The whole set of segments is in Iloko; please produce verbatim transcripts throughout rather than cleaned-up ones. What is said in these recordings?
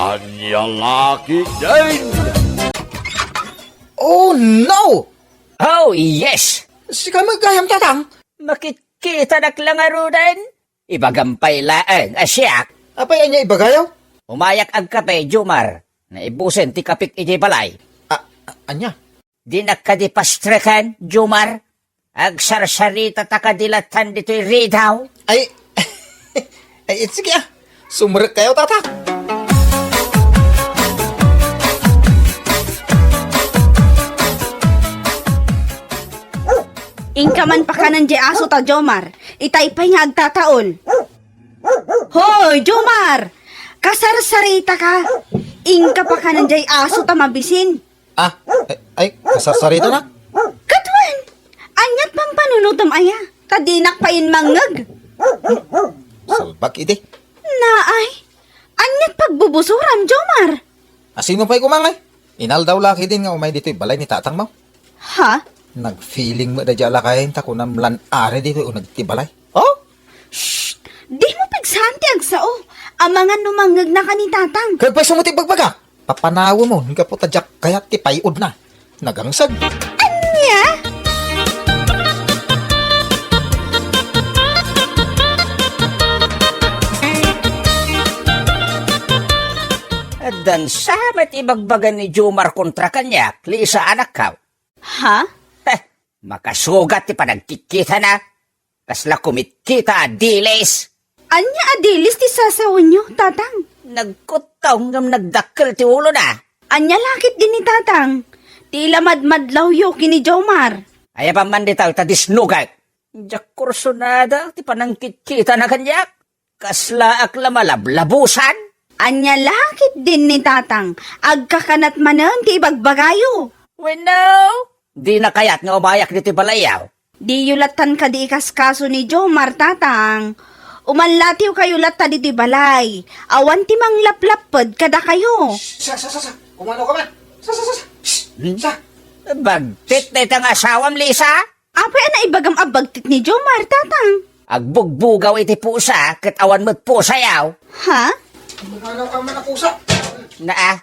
Ania la ketdin? Oh, no! Oh, yes! Sika met gayam, Tatang? Makitkitanak la ngaruden. Ibagam pay laeng a siak. Apay, ania ibagayo? Umayak agkape, Jomar. Naibusen ti kapik idiay balay. A-, a-, ania? Dinak kadi pastreken, Jomar? Agsarsaritata kadi lattan ditoy ridaw? Ay, ay, sige, ah. Sumrekkayo, Tatang. Inka man pakanen diay aso ta, Jomar. Itay pay nga agtataol. Hoy, Jomar! Kasarsaritaka. Inka pakanen diay aso ta mabisin. Ah, ay, ay, kasarsarita na? Ket wen, aniat pampanunotem aya? Ta dinak pay immangngeg. Salbag idi. Naay, aniat pagbubusuram, Jomar? Asino pay koma ngay? Inaldaw la ketdin nga umay ditoy balay ni tatangmo. Ha? Nagfeeling met daydi a lakayen ta kunam lan ari ditoy uneg ti balay. Oh? Shh! Dimo pigsaan ti agsao. Amangan no mangngegnaka ni tatang. Ket pay sumutib bagbaga. Papanawem gapu ta diak kayat ti pay-odna. Nagangseg. Ania? Addan sa met ibagbaga ni Jomar kontra kaniak, Lisa, anakko. Ha? Heh, makasugat ti panagkitkitana. Kasla kumitkita a dilis. Ania a dilis ti sasawenyo, Tatang? Nagkuttong ngem nagdakkel ti ulona. Ania la ketdin ni Tatang? Ti ila madmadlawyo ken ni Jomar. Aya pa man dita ta disnogak. Diak kursunada ti panangkitkitana kaniak. Kaslaak la malablabusan. Ania la ketdin ni Tatang? Agkakanat manen ti ibagbagayo. Wenno, dina kayat nga umayak ditoy balayyo. Diyo lattan kadi ikaskaso ni Jomar, Tatang. Umanlatiwkayo latta ditoy balay. Awan ti manglaplapped kadakayo. Sa, sa, sa, sa. Kumano ka man? Sa, sa, sa, sa. Shh. Hmm? Sa. Bagtit dayta nga asawam, Lisa? Apay a naibagam a bagtit ni Jomar, Tatang? Agbugbugaw iti pusa ket awan met pusayo. Ha? Kumano ka man a pusa? Naa.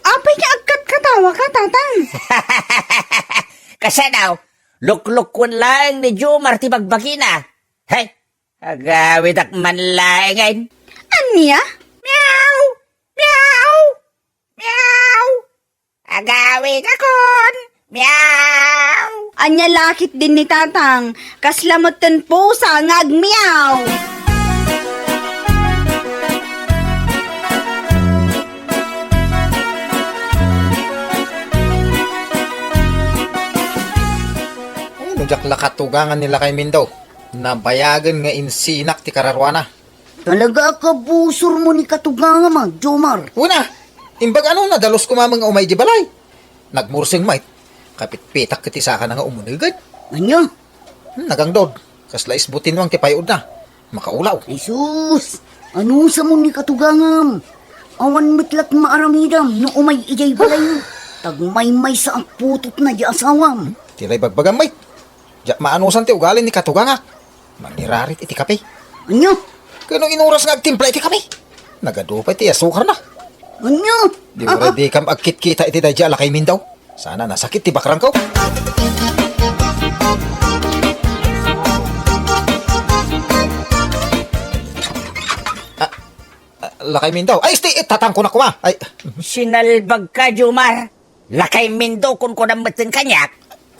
Apay nga agkatkatawaka, Tatang? Kasano? Luklukoen laeng ni Jomar ti bagbagina. Hey, agawidak man laengen. Ania? Meow! Meow! Meow! Agawidakon! Meow! Ania la ketdin ni Tatang? Kasla metten pusa nga agmeow! Ay, no diak la katugangan ni Lakay Mindo, nabayagen nga insinak ti kararuana. Talaga a kabusormo ni katugangam, Jomar. Wen a, imbag ano, nadalus koma nga umay di balay. Nagmurseng met, kapitpitak ket ti sakana nga umunegen. Ania? Hmm, nagangdod. Kasla isbutinwang ti pay-odna. Makaulaw. Jesus! Anusamon ni katugangam? Awan met la ti maaramidam no umay idiay balay. Tagmaymaysa a putotna di asawam. Ti la ibagbagam met. Diak maanusan ti ugali ni katugangak. Mangirarit iti kape. Ania? Ket no inuras nga agtimpla iti kape, nagadu pay ti asukarna. Ania? Di uray dikam agkitkita iti daydi a Lakay Mindo. Sana nasakit ti bakrangko. Ah, ah, Lakay Mindo. Ay, isti, eh, tatangko na kuma. Ay. Sinalbagka, Jomar. Lakay Mindo, kunkunam metten kaniak.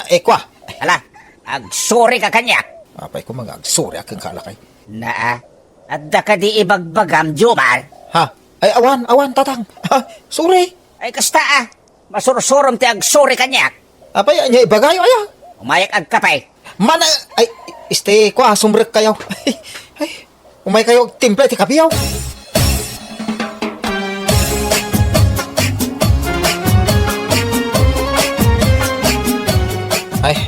Eh, kua. Ala, agsorika kaniak. Apay ko nga agsoriak kenka, Lakay. Naa, adda kadi ibagbagam, Jomar? Ha? Ay, awan, awan, tatang. Ha? Sorry. Ay, kasta, ah. Masursurom ti agsorry kaniak. Apay, ania ibagayo, aya? Umayak agkape. Mana, ay, este, kua, sumrekkayo. Ay, ay, umaykayo agtimpla iti kapeyo. Ay,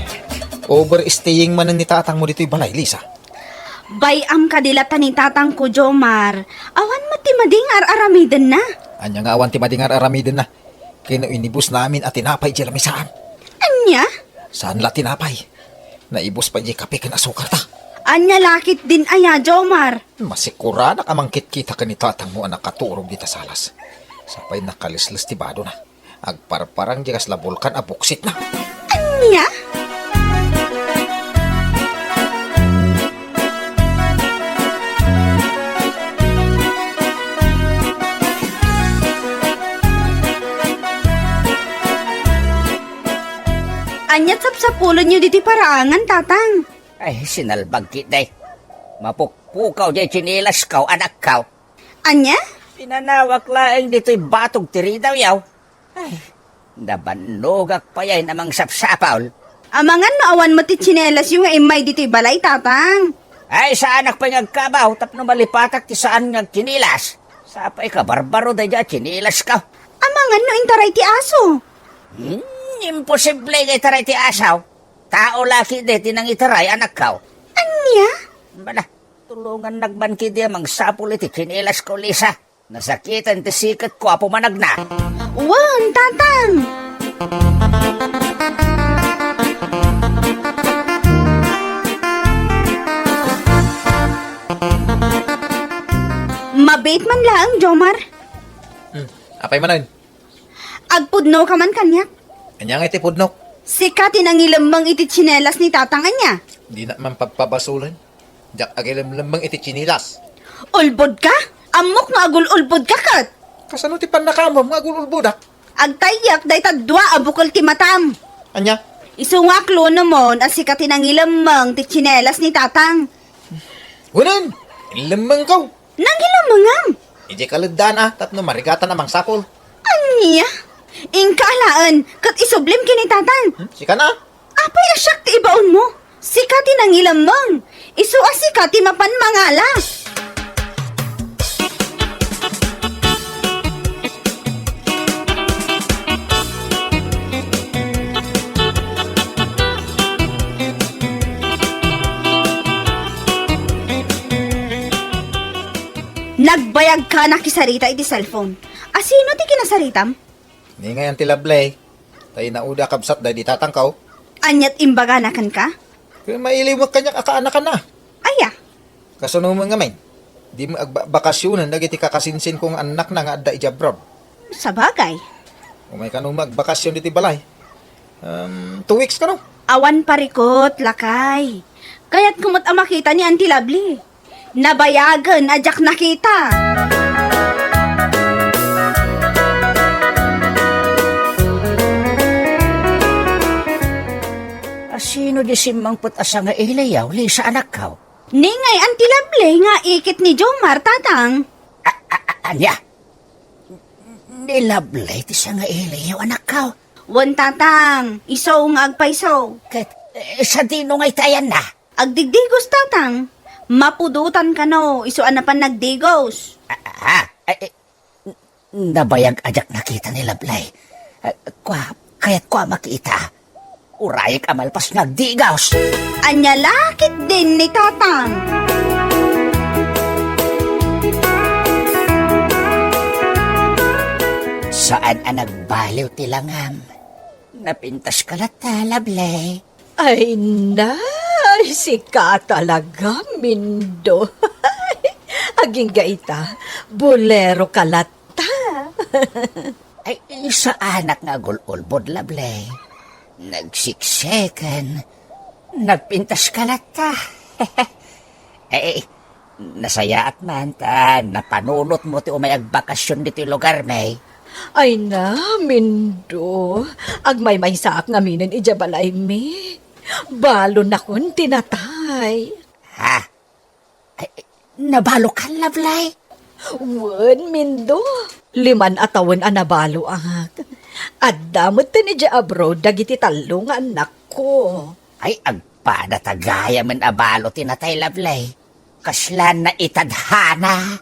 overstaying manen ni tatangmo ditoy balay, Lisa. Bay-am kadi latta ni tatangko, Jomar. Awan met ti madi nga ar-aramidenna. Ania nga awan ti madi nga ar-aramidenna? Ken no inibusna amin a tinapay idiay lamisaan. Ania? Saan la tinapay. Naibus pay idiay kape ken asukarta. Ania la ketdin aya, Jomar? Masikuranak a mangkitkita ken ni tatangmo a nakaturog dita salas. Sapay nakalisles ti badona. Agparparang diay kasla bulkan a buksitna. Ania? Ania sapsapulenyo ditoy paraangan, Tatang? Ay, sinalbag ketdi. Mapukpukaw diay tsinilasko, anakko. Ania? Pinanawak laeng ditoy batog ti ridawyo. Ay, nabannogak pay a mangsapsapul. Amangan no awan met ti tsinelasyo nga immay ditoy balay, Tatang. Ay, saanak pay nga agkabaw tapno malipatak ti saan nga agtsinilas. Sapay kabarbaro daydiay a tsinilasko. Amangan no intaray ti aso. Hmm, imposible nga itaray ti aso. Tao la ketdi ti nangitaray, anakko. Ania? Bala, tulongannak man ketdi a mangsapul iti tsinilasko, Lisa. Nasakitan ti siketko a pumanagna. Wen, Tatang! Mabiit man laeng, Jomar. Hmm, apay manen? Agpudnoka man kaniak. Ania ngay ti pudnok? Sika ti nangilemmeng iti tsinelas ni Tatang, ania? Dinak man pagpabasolen. Diak agilemlemmeng iti tsinilas. Ulbodka? Ammok nga agul-ulbodka ket. Kasano ti pannakaamom nga agul-ulbodak? Agtayek dayta dua a bukel ti matam. Ania? Isu nga aklonemon a sika ti nangilemmeng ti tsinelas ni Tatang. Wen, inlemmengko. Nangilemmengam? Idiay kaleddaan a, tapno marigatan a mangsapul. Ania? Inka alaen, ket isublim ken ni Tatang. Hmm? Sika na? Apay a siak ti ibaonmo? Sika ti nangilemmeng. Isu a sika ti mapan mangala. Nagbayagka a nakisarita iti cellphone. Asino ti kinasaritam? Ni ngay Auntie Lovely. Tay nauda a kabsat daydi tatangko. Aniat imbagana kenka? Ket mailimek kaniak a kaanakanna. Aya? Kasano met ngamin? Dimo agbakasyonen dagiti kakasinsinko nga annakna nga adda idiay abroad. Sabagay. Umay kano met agbakasyon ditoy balay. Um, two weeks kano? Awan parikut, lakay. Kayatko met a makita ni Auntie Lovely. Nabayagen a diak nakita. Asino di simmangpet a sangailiyo, Lisa, anakko? Ni ngay Auntie Lovely nga ikit ni Jomar, Tatang. A, a, a, ania? Ni Lovely ti sangailiyo, anakko? Wen, Tatang. Isu nga agpayso. Ket, eh, sadino ngay ti ayanna? Agdigdigos, Tatang. Mapudotan kano, isu a napan nagdigos. Ah, ah, ah, eh, Nabayag a diak nakita ni Lovely. Eh, kua, kayatko a makita. Urayek a malpas nga agdigos. Ania la ketdin ni Tatang? Saan a nagbaliw ti langam. Napintaska latta, Lovely. Ay, nay, sika talaga, Mindo. Agingga ita, bolero ka latta. Ay, saanak nga agul-ulbod, Lovely. Nagsikseken, nagpintaska latta. Eh, nasayaat man ta napanunotmo ti umay agbakasyon ditoy lugarmi. Ay na, Mindo, agmaymaysaak ngaminen idiay balaymi. Balonakon ti natay. Ha? Ay, nabalokan, Lovely? Wen, Mindo. Liman a tawen a nabaloak. Adda metten idiay abroad dagiti tallo nga annakko. Ay, agpada ta gayamen a balo ti natay, Lovely. Kasla naitadhana.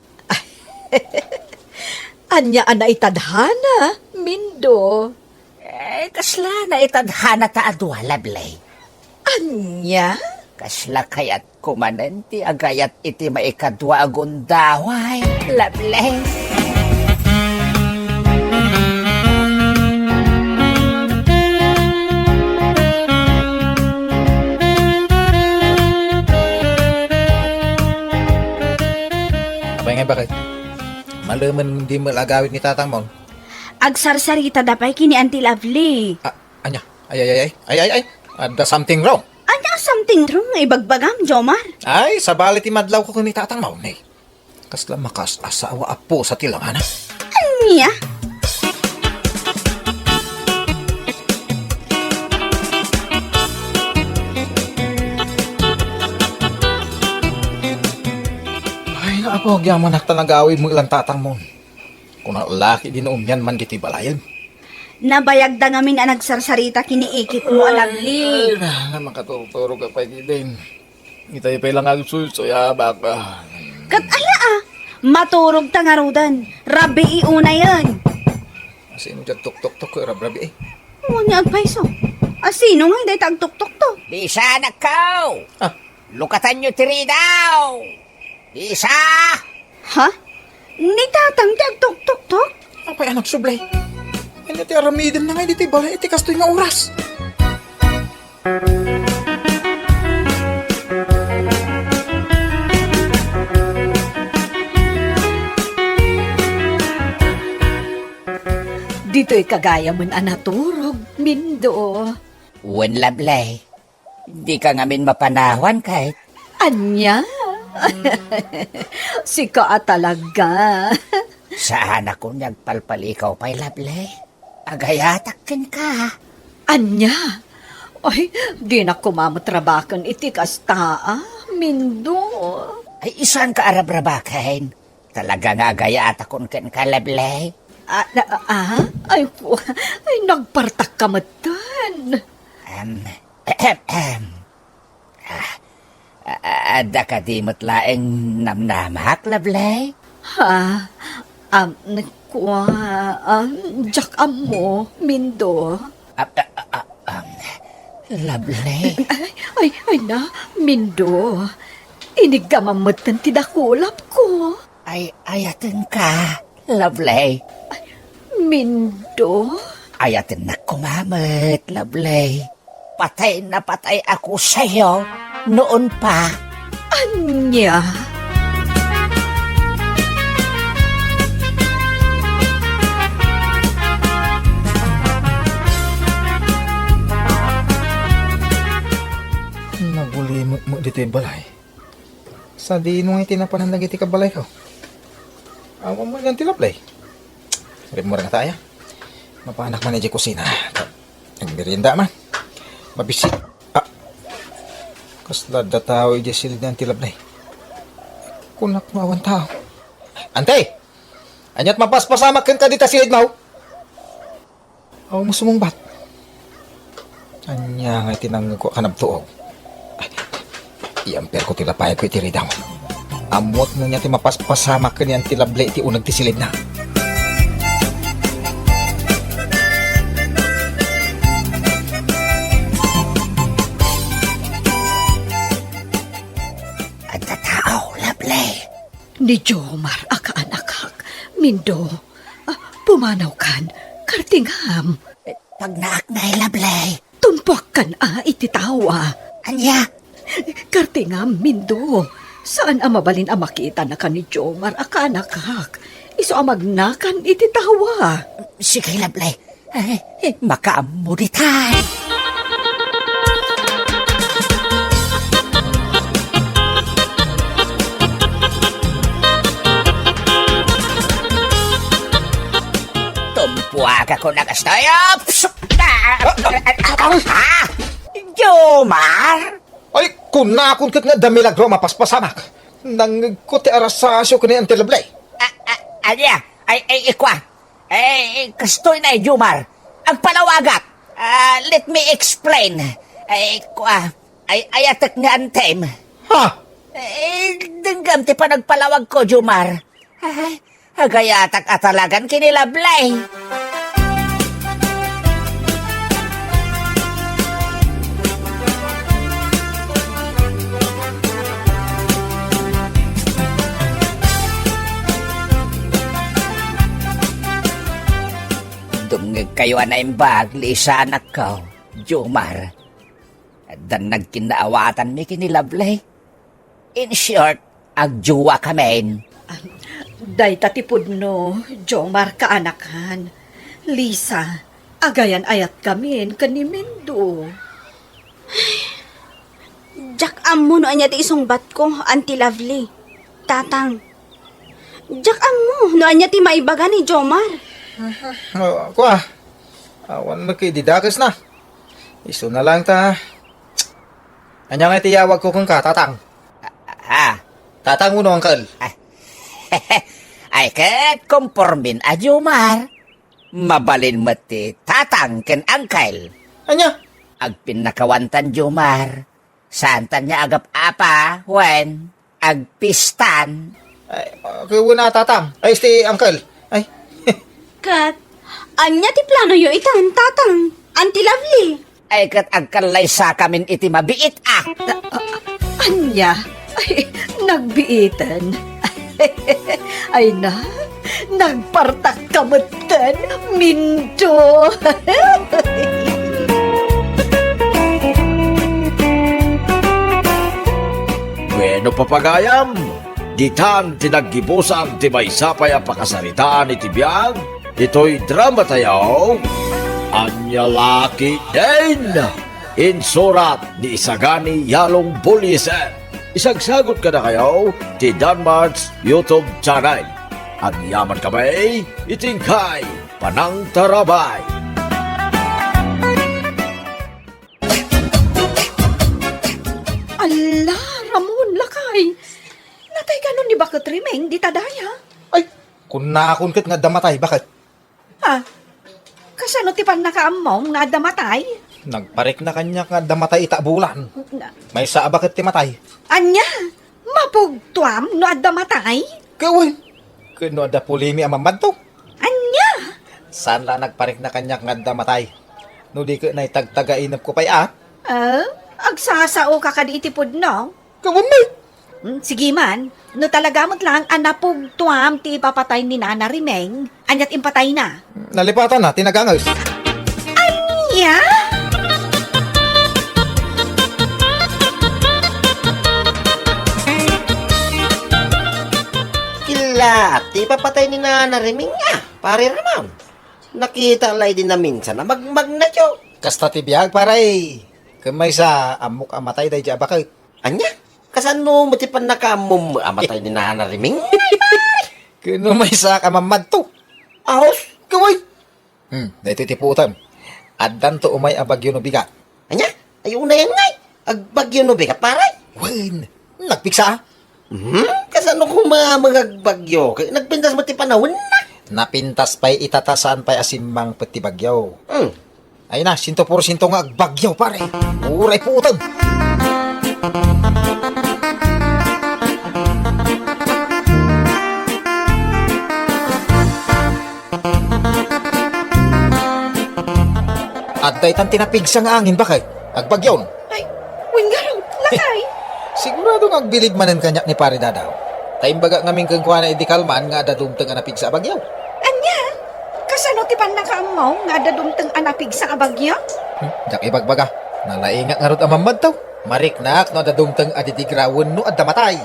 Ania a naitadhana, Mindo? Eh, kasla naitadhana ta a dua, Lovely. Ania? Kasla kayatko manen ti agayat iti maikadua a gundaway, Lovely. Pay nga bakit? Malumen di mo agawid ni tatang mo. Agsarsarita da pay kini Auntie Lovely. Ah, anya? Ay, ay, ay, ay, ay, ay, ay. Ada something wrong. Anya something wrong? Ibagbagam, Jomar. Ay, sabali ti madlaw ko ni tatang mo, ne. Kasla makas asawa a pusa ti langana. Anya? Ay, naapo, agyamanak ta nagawid mo ilan tatang mo. Kuna laki di naumyan man diti balayen. Nabayagda ngamin a nagsarsarita kini ikit mo a Lovely. Ay, na, na, makaturturog ka pa, Gidin. Itay pay lang agsuysuyabak, ah. Ket ala, ah. Maturog ta ngaruden. Rabii unayen. Asino diay tuktok-tuktok, eh, rabrabii, eh? Wen nga agpayso. Asino nga dayta agtuktok to? Bisanakkaw! Ah. Lukatanyo ti ridaw! Bisa! Ha? Ni tatang ti agtuktuktok? Apay a nagsublay? Ania ti aramidem na nga ditoy balay iti kastoy nga oras? Ditoy ka gayamen a naturog, Mindo. Wen, Lovely. Dika ngamin mapanawan, ket. Ania? Sika a talaga. Saanakon nga agpalpalikaw pay, Lovely. Agayatak kenka. Ania? Ay, dinak koma met rabaken iti kasta, a, Mindo. Ay, saanka a rabrabaken? Talaga nga agayatakon kenka, Lovely. Ah, na, ah, ay, ku-, ay, nagpartakka metten. Em, Ahem, ahem. Ah, a-, a-, adda kadi met laeng namnamak, Lovely? Ha? Am, kua, am, diak ammo, Mindo. Ah, ah, ah, ah, am, Lovely? Ay, ay, ay na, Mindo. Iniggamam metten ti dakulapko. Ay, ayatenka, Lovely. Mindo? Ayatennak koma met, Lovely. Patay na patay ako sa'yo noon pa. Ania? Nagulimok mo ditoy balay. Sadino nga iti napanan dagiti kabalayko? Awan man yan ti Lovely. Rimmuar nga tayo. Mapanak man idiay kusina. Nagmerienda man. Mabisi. Ah. Kasla adda tao idiay silid na ti Lovely. Kunak no awan tao. Ante! Aniat mapaspasamak kenka dita silid mo? Awan mo sumungbat. Ania nga iti nangngegko a kanabtuog? Ay, iamperko ti lapayagko iti ridaw. Ammoak no ania ti mapaspasamak ken ni Auntie Lovely iti uneg ti silidna. Adda tao, Lovely. Ni Jomar a kaanakak, Mindo. Ah, pumanawkan, kartingam. Eh, pagnaak na, Lovely. Tumpuakkan a iti tao a. Ania? Kartingam, Mindo. Saan a mabalin a makitanaka ni Jomar a kaanakak. Isu a magnakan iti tao a. Sige, Lovely. Ay, makaammo ditay. Tumpuagakon a kastoy. Ups! Ah! Jomar! Ay, kunakon ket nga adda milagro a mapaspasamak. Nangngegko ti arasasio ken ni Auntie Lovely. Ah, ah, ania? Ay, ay, ikua. Eh, kastoy na, Jomar. Agpalawagak. Ah, let me explain. Eh, kua, ay, ayatek nga antem. Ha? Eh, denggam ti panagpalawagko, Jomar. Ay, agayatak a talagan kini Lovely. Dumngegkayo a naimbag, liisanakko, Jomar. Addan nagkinnaawatanmi ken ni Lovely. In short, agjowa kamin. Ah, Dayta ti pudno, Jomar kaanakan. Lisa, agayan-ayat kamin ken ni Mindo. Diak ammo no ania ti isungbatko, Auntie Lovely. Tatang. Diak ammo no ania ti maibaga ni Jomar. Ah, kua, awan met ket idi dakesna. Isuna laeng ta. Ania ngay ti yawagko kenka, Tatang? Ah, Tatang wenno Uncle? Ah, ay, ket kompormin a, Jomar. Mabalin met ti Tatang ken Uncle. Ania? Agpinnakawantan, Jomar. Saantan nga agap-apa, wen agpistan. Ay, ket wen a, Tatang. Ay, isti, Uncle. Ay. Ket, ania ti planoyo itan, Tatang? Auntie Lovely? Ay, ket agkallaysakamin iti mabiit a. Ania? Ay, nagbiiten. Ay na, nagpartakka metten, Mindo. Bueno, papagayam, ditan ti naggibusan ti maysa pay a pakasaritaan iti biag, ditoy drama tayo, Ania La Ketdin. Insurat ni Isagani Yalong Buliesen. Isagsagut kadakayo ti Danmart's YouTube channel. Agyaman kami iti inkay panangtarabay. Alla, Ramon, lakay. Natay kano ni Baket Rimeng dita daya? Ay, kunakon ket nga adda matay, Baket. Ha? Kasano ti pannakaammom nga adda matay? Nagparikna kaniak nga adda matay ita a bulan. Na- Maysa a Baket ti matay. Ania? Mapugtoam no adda matay? Ket wen. Ket no adda pulimi a mammadto? Ania? Saan la nagparikna kaniak nga adda matay? No di ket naitagtagainepko pay a? Ah, agsasaoka kadi iti pudno? Ket wen met. Hmm, sige man, no talaga met laeng a napugtoam ti ipapatay ni Nana Rimeng, aniat impatayna? Nalipatanna ti naganges. Ania? Killa, ti ipapatay ni Nana Rimeng a, Pare Ramon. Nakita la idi naminsan a magmagna, jo. Kasta ti biag, pare. Ken maysa, ammok a matay daydi a Baket. Ania? Kasano met ti pannakaammom a matay ni Nana Rimeng? Ken no maysaak a mammadto. Ahos, kaway. Hmm, daytoy ti puotem. Addanto umay a bagyo no bigat. Ania? Ay, unayen ngay. Agbagyo no bigat, pare? Wen, nagpigsa. Hmm? Kasano koma nga agbagyo? Kay nagpintas met ti panawen na. Napintas pay ita ta saan pay a simmangpet ti bagyo. Hmm. Ay na, siento porsiento nga agbagyo, pare. Uray puotem. Adda itan ti napigsa nga angin, Baket. Agbagyon. Ay, wen ngarud, lakay. Sigurado nga agbilib manen kaniak ni Pare Dadaw. Ta imbaga ngamin kenkuana idi kalman nga adda dumteng a napigsa a bagyo. Ania? Kasano ti pannakaammo nga adda dumteng a napigsa a bagyo? Hmm, diak ibagbaga. Nalaingak ngarud a mammadto. Mariknak no adda dumteng a didigra wenno adda matay.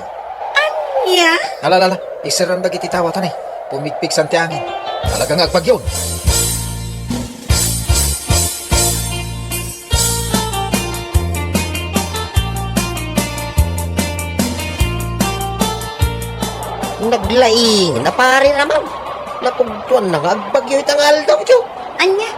Ania? Ala, ala, ala. Iserrem dagiti tawa, tanay. Pumigpigsan ti angin. Talaga nga agbagyon. Naglaing na, Pare Ramon. Napugtoanna nga agbagyo ita nga aldaw, jo. Ania?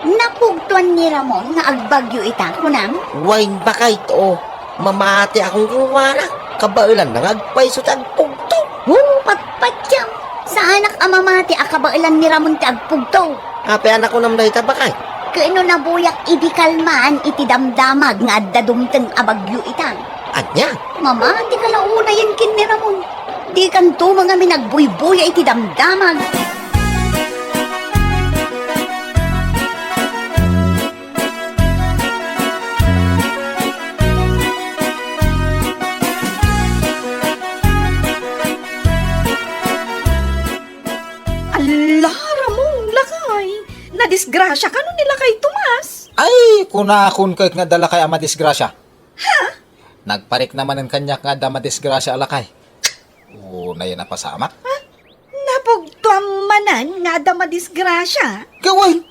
Napugtoan ni Ramon nga agbagyo ita, kunam? Wen, Baket, o. Mamatiakon kenkuana. Kabaelanna nga agpayso ti agpugto. O, patpatiam. Saanak a mamati a kabaelan ni Ramon ti agpugto. Apay a nakunam dayta, Baket? Ket no nabuyak idi kalman iti damdamag nga adda dumteng a bagyo ita. Ania? Mamati ka la unayen ken ni Ramon. Dikanto mangamin agbuybuya iti damdamag. Alla, Ramon, lakay! Nadisgrasia kano ni lakay Tomas? Ay, kunakon ket nga adda lakay a madisgrasia. Ha? Nagparikna manen kaniak nga adda madisgrasia a lakay. Unayen a pasamak. Ha? An nga adda madisgrasia? Gawen!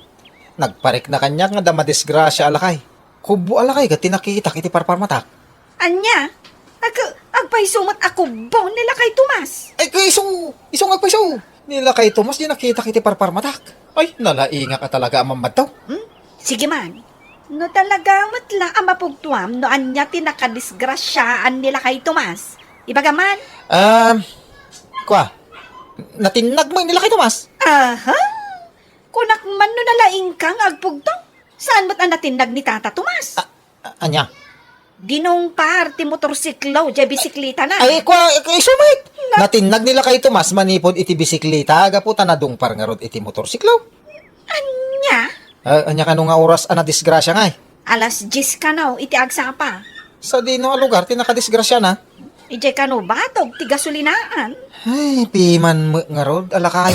Nagparikna kaniak nga adda madisgrasia a lakay. Kubbo a lakay ket ti nakitak iti parparmatak. Ania? Ag-, agpayso met a kubbo ni lakay Tomas? Ay, kay isu, isu nga agpayso. Ni lakay Tomas di nakitak iti parparmatak. Ay, nalaingak a talaga a mammadto. Hmm? Sige man. No talaga met la a mapugtuam no ania ti nakadisgrasiaan ni lakay Tomas. Ibaga man. Um, kua, natinnag met ni lakay Tomas? Aha! Kunak man no nalaingka nga agpugto. Saan met a natinnag ni Tata Tomas? A-, a-, ania? Dinungpar ti motorsiklo, diay bisiklitana. Ay, kua, isu met. Na- Natinnag ni lakay Tomas manipud iti bisiklita, gapu ta nadungpar ngarud iti motorsiklo. Ania? A-, ania kano nga oras a nadisgrasia ngay? Alas dies kano iti agsapa. Sadino a lugar ti nakadisgrasiana? Idiay kano batog ti gasolinaan. Ay, piman met ngarud a lakay.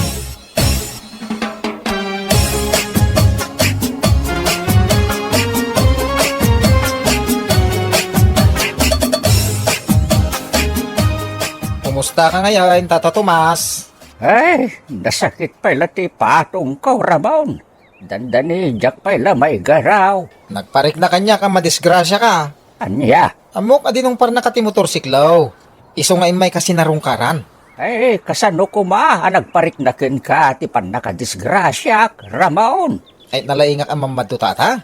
Kumusta ka ngayon, Tata Tomas? Ay, nasakit pay la ti patongko, Ramon. Dandani, diak pay la maigaraw. Nagparikna kaniak a madisgrasia ka. Ania? Ammok a dinungparnaka ti motorsiklo. Isu nga immayka sinarungkaran. Ay, kasano koma a nagparikna kenka ti pannakadisgrasiak, Ramon? Ay, nalaingak a mammadto, Tata.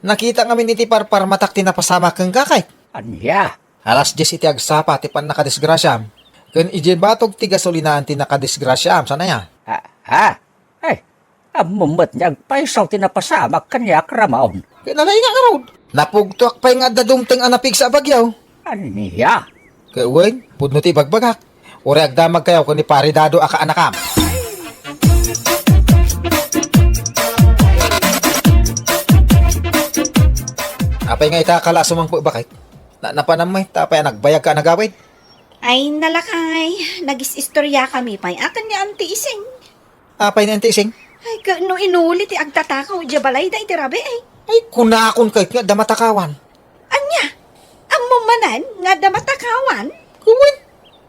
Nakita ngamin iti parparmatak ti napasamak kenka, kay. Ania? Alas dies iti agsapa ti pannakadisgrasiam. Ken idiay batog ti gasolinaan ti nakadisgrasiam, saan aya? Ha? Ha? Ay, ammom met nga agpayso ti napasamak kaniak, Ramon. Ket nalaingak ngarud. Napugtoak pay nga adda dumteng a napigsa a bagyo. Ania? Ket wen, pudno ti ibagbagak. Uray agdamagkayo ken ni Pare Dado a kaanakam. Apay nga ita kala sumangpet, bakit? Na, napanam met, apay a nagbayagka a nagawid? Ay, nalakay, nagis-istoriakami pay a ken ni Auntie Ising. Apay ni Auntie Ising? Ay, ket no inuli ti agtatakaw idiay balayda iti rabii, eh. Ay, kunakon ket nga adda matakawan. Ania? Ammom manen nga adda matakawan? Wen.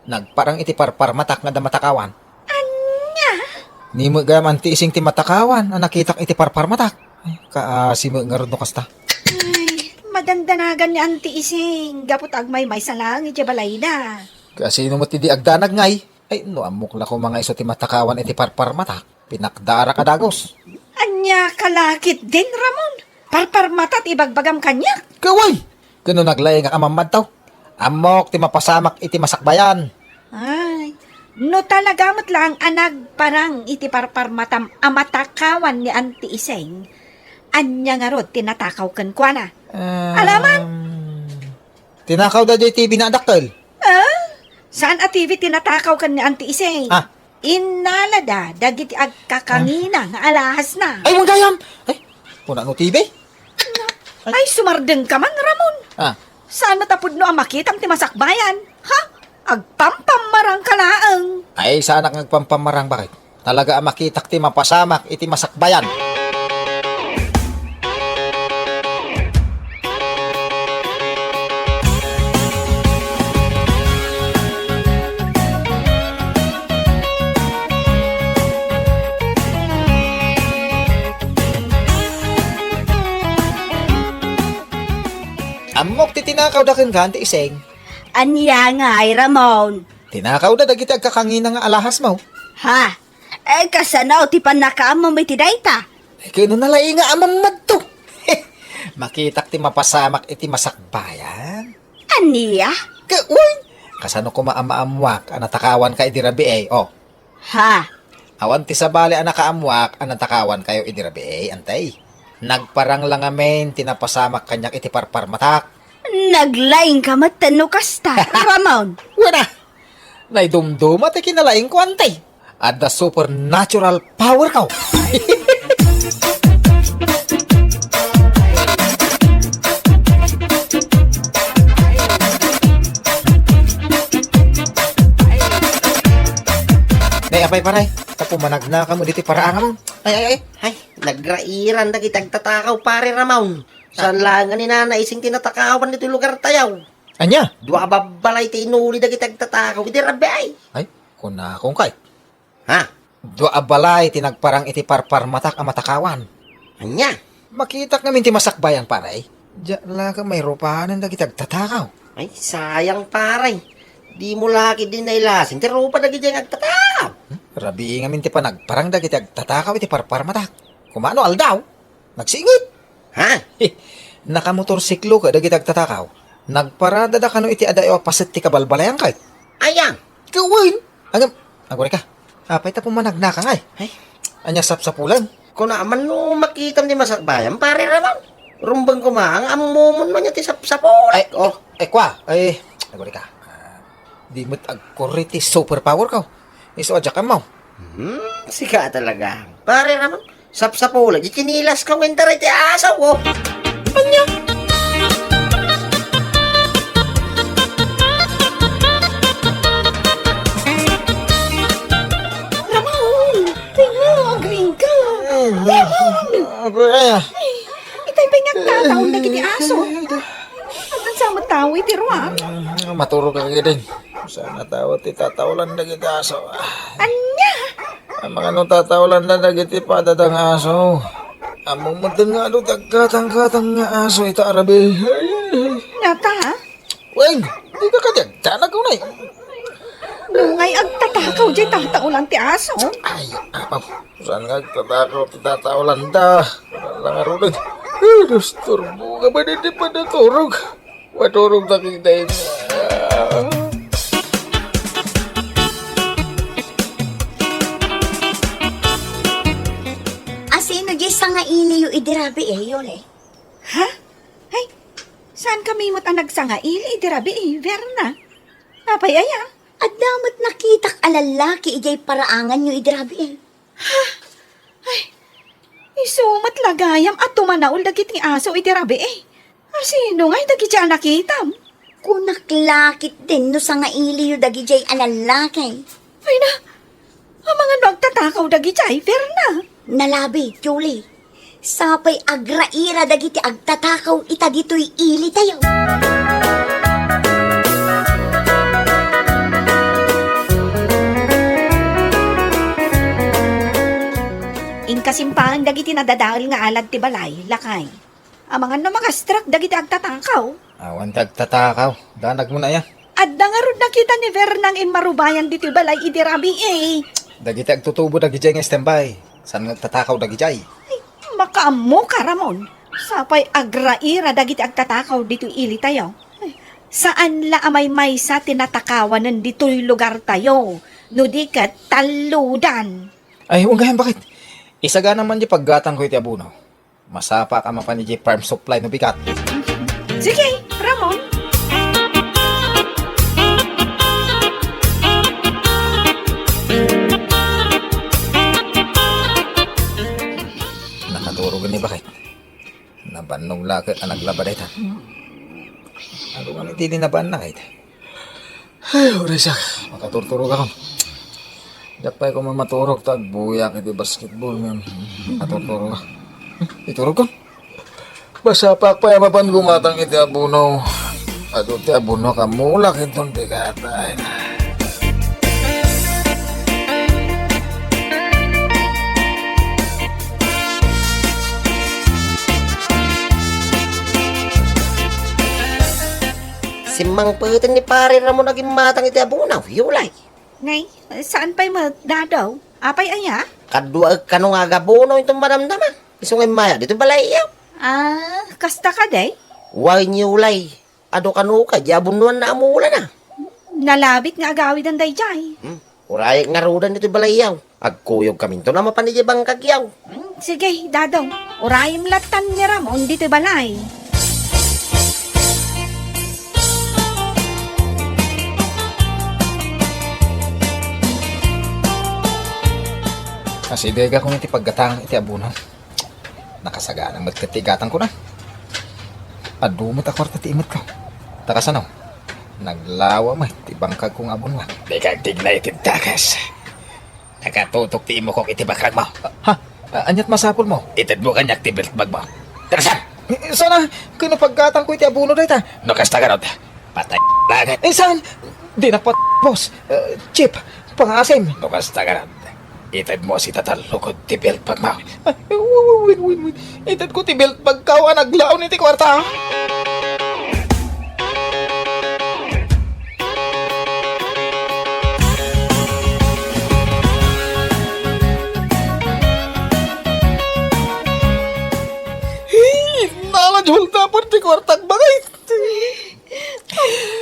Nagparang iti parparmatak nga adda matakawan. Ania? Ni met gayam Auntie Ising ti matakawan a nakitak iti parparmatak. Ay, kaasi met ngarud no kasta. Ay, madandanagan ni Auntie Ising gapu ta agmaymaysa laeng idiay balayda. Kasino met ti di agdanag ngay? Ay, no ammok la koma nga isu ti matakawan iti parparmatak, pinakdaarak a dagus. Ania ka la ketdin, Ramon? Parparmata ti ibagbagam kaniak? Kaway! Ken no naglaingak a mammadto, ammok ti mapasamak iti masakbayan. Ay, no talaga met laeng a nagparang iti parparmatam a matakawan ni Auntie Ising, ania ngarud ti natakaw kenkuana? Um, Alaman? Tinakaw daydiay T V na adakkel. Ah? Saan a T V ti natakaw ken ni Auntie Ising? Ah. Innalada dagiti agkakangina nga alahasna. Ay, wen gayam! Ay, kuna no T V? Ay, sumardengka man, Ramon. Ah. Saan met a pudno a makitam ti masakbayan? Ha? Agpampammarangka laeng. Ay, saanak nga agpampammarang, bakit? Talaga a makitak ti mapasamak iti masakbayan. Ammok ti tinakawda kenka, Auntie Ising. Ania ngay, Ramon? Tinakawda dagiti agkakangina nga alahasmo. Ha? Eh, kasano ti pannakaammom iti dayta? Eh, ket no nalainga a mammadto. Makitak ti mapasamak iti masakbayan. Ania? Ket, uy, kasano koma a maammuak a natakawanka idi rabii, o? Ha? Awan ti sabali a nakaammuak a natakawankayo idi rabii, Auntie. Nagparang la ngamin ti napasamak kaniak iti parparmatak. Naglaingka met no kasta, Ramon. Wen a, naidumduma ti kinalaingko, Auntie. Adda supernatural powerko. Nay, apay, pare, ta pumanagnakam diti paraangamon. Ay, ay, ay. Ay, nagrairan dagiti agtatakaw, Pare Ramon. Saan laeng a ni Nana Ising ti natakawan ditoy lugartayo. Ania? Dua a babbalay ti inuli dagiti agtatakaw idi rabii. Ay, kunakon kay. Ha? Dua a balay ti nagparang iti parparmatak a matakawan. Ania? Makitak ngamin ti masakbayan, pare. Diak la ket mairupanen dagiti agtatakaw. Ay, sayang, pare. Dimo la ketdi nailasin ti rupa dagiti agtatakaw. Hmm? Rabii ngamin ti panagparang dagiti agtatakaw iti parparmatak. Kumano aldaw? Nagsingit. Ha? Nakamotorsiklo kadagiti agtatakaw. Nagparadada kano iti adayo a paset ti kabalbalayan kay. Aya? Wen. Agam, agurayka. Apay ta pumanagnaka ngay? Ay. Ania sapsapulan? Kuna man no makitam ti masakbayan, pare Ramon. Rumbeng koma nga ammomon man ti sapsapulan. Ay, oh. Ay, kwa. Ay, agurayka. Ah, di met agkurri ti superpower ko. Isu a diak ammo. Hmm, sika talaga. Pare Ramon, sapsapulan, di kinilas ka winter iti aso, oh. Anya? Ramon, tingnan mo, agring ka. Ramon! Agring. Itay pa nga tataon dagiti aso. Agdansa met tawen iti ruar. Maturog ka ketdin. Saan a tao ti tatawlan dagiti aso? Anya? Amangan no tatawlan da dagiti padada nga aso. Ammom met nga adu ti aggatang-gatang nga aso ita arabi. Nata? Wen, di ka kadi agdanag unay. Nungay agtatakaw diay tatawlan ti aso? Ay, apaw. Saan nga agtatakaw ti tatawlan da? Wala nga rudag. Ay, disturbo ka ba di padaturog? Maturog ta kita. Asino diay sangailiyo idi rabii, Yuli? Ha? Ay, saan kami met a nagsangaili idi rabii, Verna? Apay aya? Adda met nakitak a lallaki idiay paraanganyo idi rabii. Ha? Ay, isu met la gayam a tumanaol dagiti aso idi rabii. Asino ngay dagiti a nakitam? Kunak la ketdin no sangailiyo dagidiay a lallaki. Ay na, amangan no agtatakaw dagidiay, Verna. Nalabit, Julie. Sapay agraira dagiti agtatakaw ita ditoy ilitayo. Inkasimpaen dagiti nadadael nga alad ti balay, lakay. Amangan no mangastrak dagiti agtatakaw. Awan ti agtatakaw. Danag mo na aya. Adda ngarud nakita ni Verna nga immarubayan ditoy balay idi rabii. Dagiti agtutubo dagidiay nga standby. Saan nga agtatakaw dagidiay? Ay, makaammo ka, Ramon. Sapay agraira dagiti agtatakaw ditoy ilitayo. Ay, saan la a maymaysa ti natakawanen ditoy lugartayo. No di ket talludan. Ay, wen gayam, baket. Isagana man di paggatangko iti abono. Masapaak a mapan idiay farm supply no bigat. Sige, Ramon. Nakaturogen ni baket. Nabannog la ket a naglaba dayta. Adu nga iti di nabanna kayta. Ay, uray siak. Makaturturogakon. Diak pay koma maturog ta agbuyak iti basketball ngem makaturturogak. Iturogkon. Masapaak pay a mapan gumatang iti abono. Adu ti abono kamulak inton bigat. Ay. Simmangpeten ni Pare Ramon a gimmatang iti abono, Yulay. Nay, saan pay met, Dadaw? Apay aya? Kaduaek kano nga agabono inton madamdama. Isu nga immaya ditoy balayyo. Ah, kasta kadi? Wen, Yulay. Adu kano kadi abonoanna a mulana. Nalabit nga agawidan daydiay. Hmm, urayek ngaruden ditoy balayyo. Agkuyogkaminto a mapan idiay bangkagyo. Hmm, sige, Dadong. Urayem lattan ni Ramon ditoy balay. Asidegakon iti paggatang iti abono. Nakasagana met ket ti igatangkon. Adu met a kuarta ti imetko. Ta kasano? Naglawa met ti bangkagko nga abonoan. Dika agtigna iti dakes. Nakatutok ti imukok iti bakragmo. Ha? A-, ania't masapulmo? Itedmo kaniak ti belt bagmo. Tarasan! Eh, sana, kuno paggatangko iti abono dayta. No kasta garud, patay laget. Eh, saan? Dinak pat-, boss. Eh, chief, pangaasim. No kasta garud, Itedmo sita ta lukod ti belt bagmo. Ay, win, win, win, win. Itedko ti belt bagko a naglaon iti kuarta. Hey, nala, Jolta, pwerte kuartak bagay.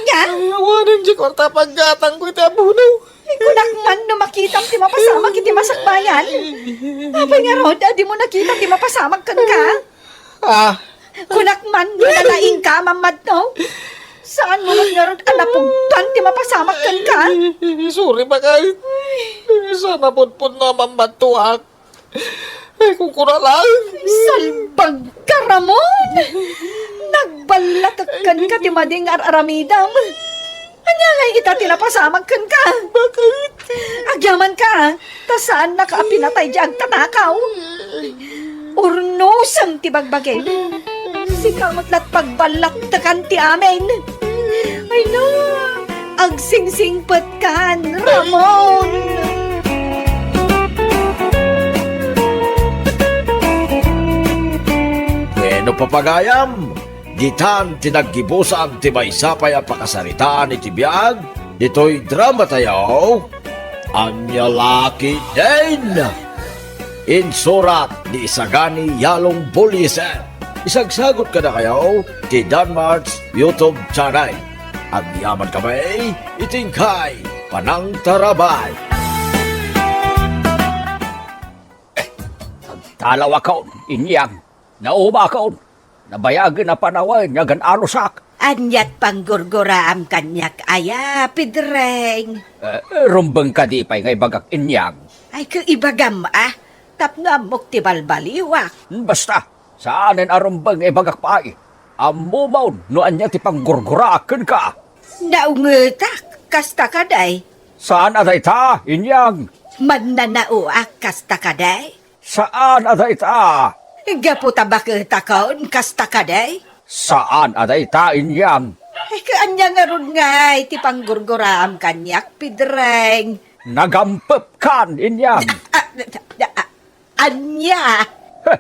Nga? Ay, awanan di kuarta paggatangko iti abono. Ay, kunak man no makitam ti mapasamak iti masakbayan. Apay ngarud, a dimo nakita ti mapasamak kenka? Ah. Kunak man no nalaingka, Ma'am Madno. Saan mo met ngarud a napugtan ti mapasamak kenka? Sorry, bakay. Saan a pudpudno a mammadtuak. Ay, kukuna lang. Salbag ka, Ramon! Nagballatek kenka ti madi nga ar-aramidem. Ania ngay ita ti napasamak kenka? Bakit? Agyamanka, ta saannaka a pinatay di agtatakaw. Urnosem ti bagbagim. Sika met lat pagballattekan ti amin. Ay na, agsingsingpetkan, Ramon! Bueno, papagayam, ditan ti naggibusan ti maysa pay a pakasaritaan iti biag ditoy dramatayo, Ania La Ketdin. Insurat ni Isagani Yalong Buliesen. Isagsagut kadakayo ti Danmart's YouTube channel. Agyaman kami iti inkay panangtarabay. Agtalawakon, Inyang. Naumakon. Nabayagen a panawen nga agan-anosak. Aniat panggurguraam kaniak aya, Pedreng? Eh, rumbeng kadi pay nga ibagak, Inyang? Ay, ket ibagam a, tapno ammok ti balbaliwak. Basta, saanen a rumbeng nga ibagak pay. Ammomon no ania ti panggurguraak kenka. Naungetak, kasta kadi? Saan a dayta, Inyang? Mannanaoak, kasta kadi? Saan a dayta? Gapu ta baketakon, kasta kadi? Saan a dayta, Inyang? Ay, ket ania ngarud ngay ti panggurguraam kaniak, Pedreng? Nagampepkan, Inyang. Ah, ah, ah, ania? Heh,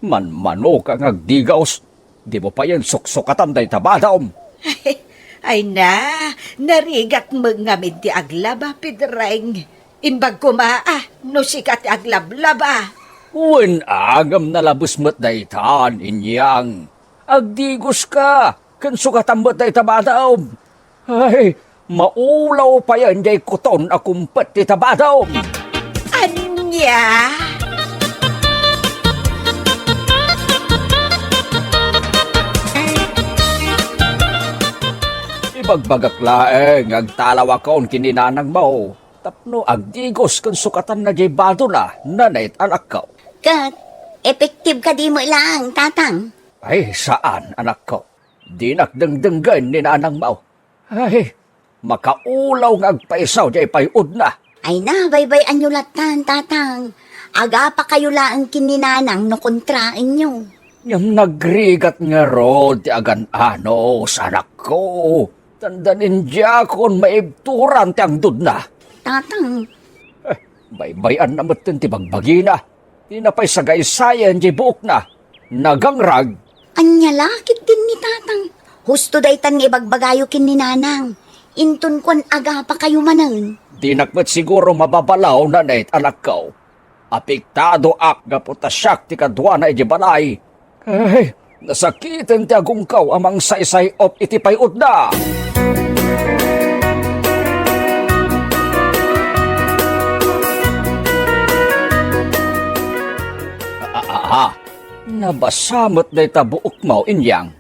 manmanoka nga agdigaus. Dimo payen suksukatan dayta badom. Ay na, narigat met ngamin ti aglaba, Pedreng. Imbag koma a no sika ti aglablaba. Wen a, ngem nalabes met daytan, Inyang. Agdigoska, ken sukatan met dayta badom. Ay, maulaw payen diay kuton a kumpet ti tabadom. Ania? Ibagbagak laeng nga agtalawakon ken ni nanangmo tapno agdigos ken sukatanna diay badona, Nanette, anakko. Ket, epektibo kadi met laeng, Tatang? Ay, saan, anakko. Dinak dengdenggen ni nanangmo. Ay, makaulaw nga agpayso diay pay-odna. Ay na, baybay-anyo lattan, Tatang. Agapakayo laeng ken ni Nanang no kontraenyo. Ngem nagrigat ngarud ti agan-anos, anakko. Tandanin diakon maibturan ti angdodna. Tatang. Eh, baybay-anna metten ti bagbagina. Dina pay sagaysayen diay buokna. Nagangrag. Ania la ketdin ni Tatang? Husto daytan nga ibagbagayo ken ni Nanang. Inton kuan, agapakayo manen. Dinak met siguro mababalaw, Nanette, anakko. Apektadoak gapu ta siak ti kaduana idiay balay. Ay, nasakiten ti agongko a mangsaysay-op iti pay-odna. Ah, ah, ah, ah. Nabasa met dayta buokmo, Inyang.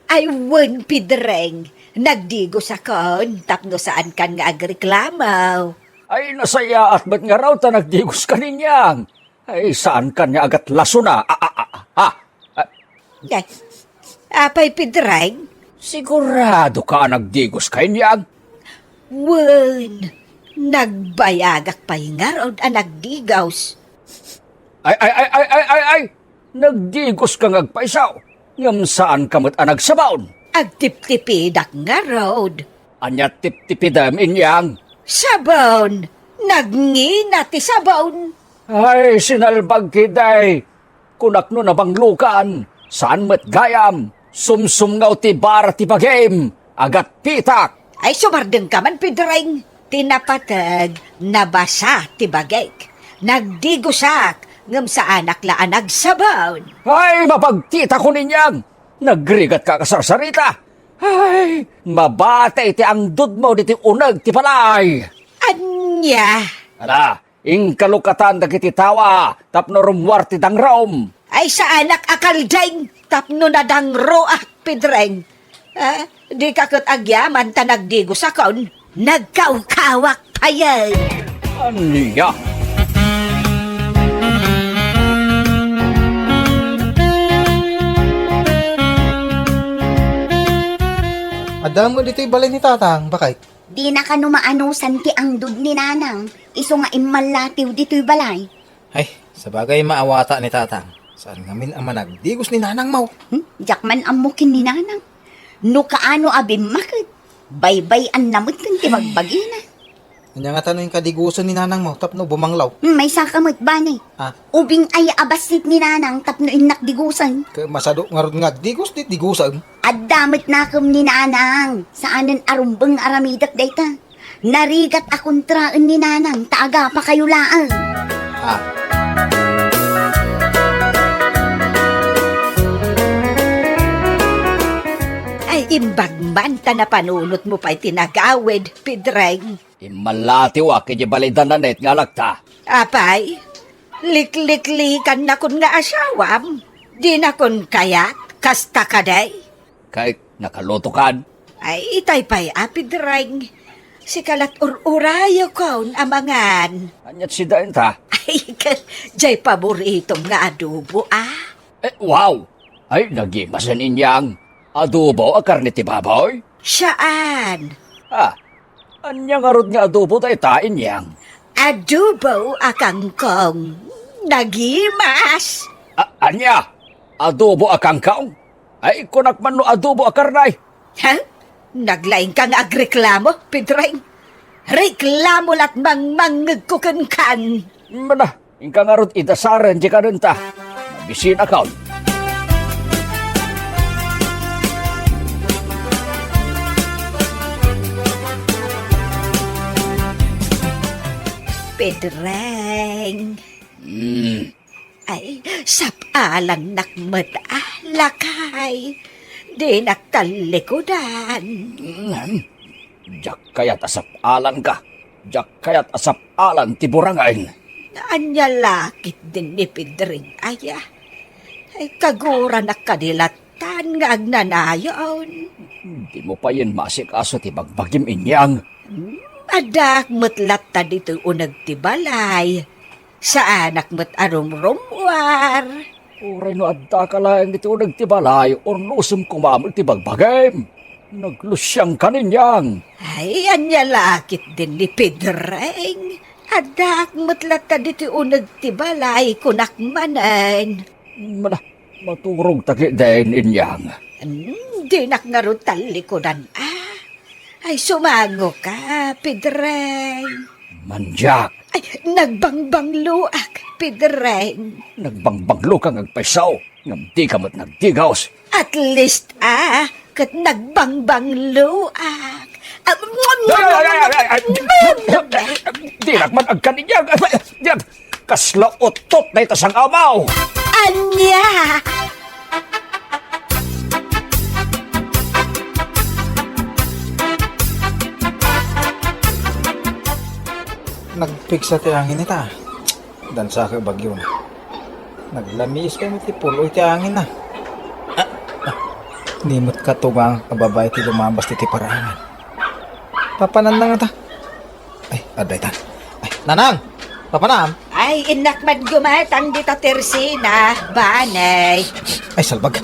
Ay, wen, Pedreng. Nagdigosakon tapno saankan nga agreklamo. Ay, nasayaat met ngarud ta nagdigoskan, Inyang. Ay, saankan nga agatlasona. Ah, ah, ah, ah. Ah. Ay, apay, Pedreng? Siguradoka a nagdigoska, Inyang? Wen, nagbayagak pay ngarud a nagdigos. Ay, ay, ay, ay, ay, ay, ay! Nagdigoska nga agpayso, ngem saanka met a nagsabon. Agtiptipidak ngarud. Ania tiptipidem, Inyang? Sabon! Nagngina ti sabon. Ay, sinalbag ketdi. Kunak no nabanglokan, saan met gayam, sumsumngaw ti bara ti bagim, agatpitak. Ay, sumardengka man, Pedreng. Ti napateg, nabasa ti bagik. Nagdigosak, ngem saanak la a nagsabon. Ay, mapagtitakon, inyang! Nagrigatka a kasarsarita. Ay, mabati ti angdudmo ditoy uneg ti balay. Ania? Ala, inkalukatan dagiti tawa tapno rummuar ti dangrom. Ay, saanak a kaldeng tapno nadangruak, Pedreng. Ah, dika ket agyaman ta nagdigosakon. Nagkaukawak payen. Ania? Adda met ditoy balay ni Tatang, baket? Dina kano maanusan ti angdud ni Nanang, isu nga immallatiw ditoy balay. Ay, sabagay maawata ni Tatang. Saan ngamin a managdigos ni Nanang, maw? Hmm? Diak man ammo ken ni Nanang. No kaano a bimmaket, baybay-anna met ti bagbagina. Ania ngata no inkadigosen ni Nanang, maw, tapno bumanglaw? Hmm, maysaka met, Bane. Ah. Ubing aya a bassit ni Nanang tapno innak digosen. Ket masado ngarud nga agdigos ti digosen. Adda met nakem ni Nanang. Saanen a rumbeng nga aramidek dayta. Narigat a kontraen ni Nanang ta agapakayo laeng. Ah. Ay, imbag man ta napanunotmo pay ti nagawid, Pedreng. Immallatiwak idiay balay da Nanette nga anakta. Apay, likliklikaannakon nga asawam. Dinakon kayat, kasta kadi? Kay nakalutokan. Ay, itay pay a, Pedreng. Sika la't ur-urayokon a mangan. Ania't sida inta? Ay, ket jay paboritom nga adobo, a. Eh, wow! Ay, nagimasen, inyang. Adobo a karne ti baboy? Saan? Ah, ania ngarud nga adobo dayta, inyang? Adobo a kangkong. Nagimas! A-, ania? Adobo a kangkong? Ay, kunak man no adobo a karne. Ha? Naglaingka nga agreklamo, Pedreng? Reklamo la't mangmangngegko kenkan. Mada, inka ngarud idasaren ti kanenta. Mabisinakon. Pedreng. Mm. Ay, sap-alannak met, a, lakay. Dinak tallikudan. Mm. Diak kayat a sap-alanka. Diak kayat a sap-alan ti burangen. Ania la ketdin ni Pedreng aya? Ay, kaguranak kadi lattan nga agnanayon. Dimo payen maasikaso ti bagbagim, inyang. Hmm, addaak met latta ditoy uneg ti balay. Saanak met a rumrummuar. Uray no addaka laeng iti uneg ti balay, urnosem koma met ti bagbagim. Naglusiangkan, inyang. Ay, ania la ketdin ni Pedreng? Addaak met latta ditoy uneg ti balay, kunak manen. Mada, maturogta ketdin, inyang. Hmm, dinak ngarud tallikudan, a. Ay, sumangoka, Pedreng. Mandiak. Ay, nagbangbangloak, Pedreng. Nagbangbangloka nga agpayso, ngem dika met nagdigos. At least, a, ket nagbangbangloak. Ah, Ay, ay, ay, ay, ay, ay. Dinak man agkan, inyang. Ay, ay, ay. Kasla uttot dayta sang-amaw. Ania? Nagpigsa ti angin ita. Dansa ka bagyo na. Naglamiis kami ti puloy ti angin na. Ah, ah. Ni met katugang a babai ti lumabas ti, ti paraangan. Papananna ngata. Ay, adda itan. Ay, Nanang! Papanam! Ay, innak met gumatang dita tersina, Banay. Ay, salbag.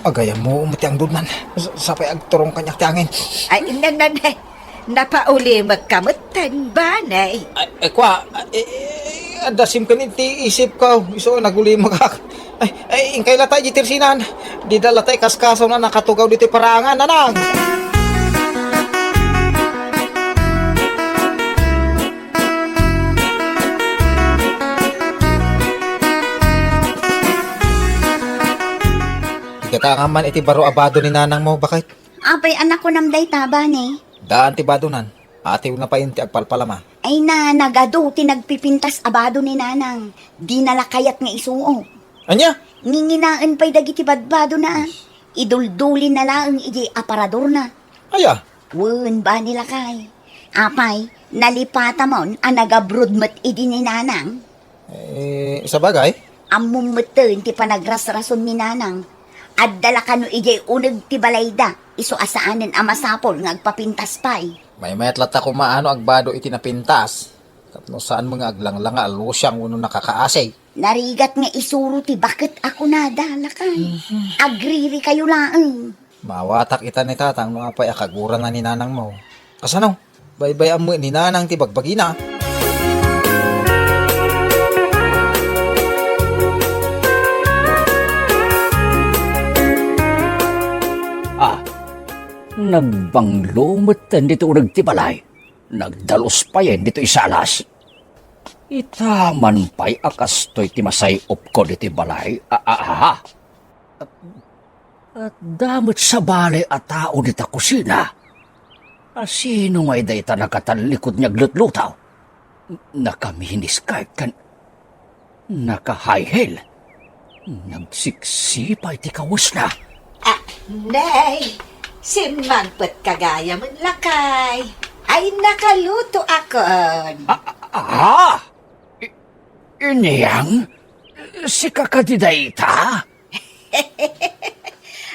Agayam mo, umati ang dudnan. Sa-, sapay agturong kaniak ti angin. Ay, nan, nan, ay. Napaulimek ka metten, Banay. Ay, ay, kwa, ay, ay, adda simken iti isip ko. Isu, nagulimek ak. Ay, ay, inkay latay di tersinan. Dida latay kaskaso na nakatugaw ditoy paraangan, Nanang. Amangan man iti baro a bado ni nanangmo, baket. Apay a nakunam dayta, bane? Daan ti badonan. Atiwna pay ti agpalpalama. Ay na, nagadu ti nagpipintas a bado ni nanang. Dina la kayat nga isuok. Ania? Nginginaen pay dagiti badbadona. Iduldulina laeng idiay aparadorna. Aya? Wen, bane, lakay. Apay, nalipatamon a nagabroad met idi ni nanang? Eh, sabagay. Ammom metten ti panagrasrason ni nanang. Adda la kano idiay uneg ti balayda, isu a saanen a masapul nga agpapintas pay. Maymayat latta koma no agbado iti napintas. Tapno saanmo nga aglanglanga a lusiang wenno nakakaasi. Narigat nga isuro ti baket a kunada, lakay. Mhm. Agriri kayo laeng. Maawatak ita ni tatang no apay a kagurana ni nanangmo. Kasano? Baybay-am met ni nanang ti bagbagina. Ah, nagbanglo metten ditoy uneg ti balay. Nagdalus payen ditoy salas. Ita man pay a kastoy ti masay-opko ditoy balay. A, a, aha. Adda met sabali a tao dita kusina. A, sino ngay dayta nakatallikod nga aglutlutaw? Naka-miniskirt ken naka-high heel. Nagsipsipay ti kawesna. Ah, nay, simmangpetka gayam, lakay. Ay, nakalutoakon. Ah, ah, ah! I-, Inyang? Sika kadi dayta?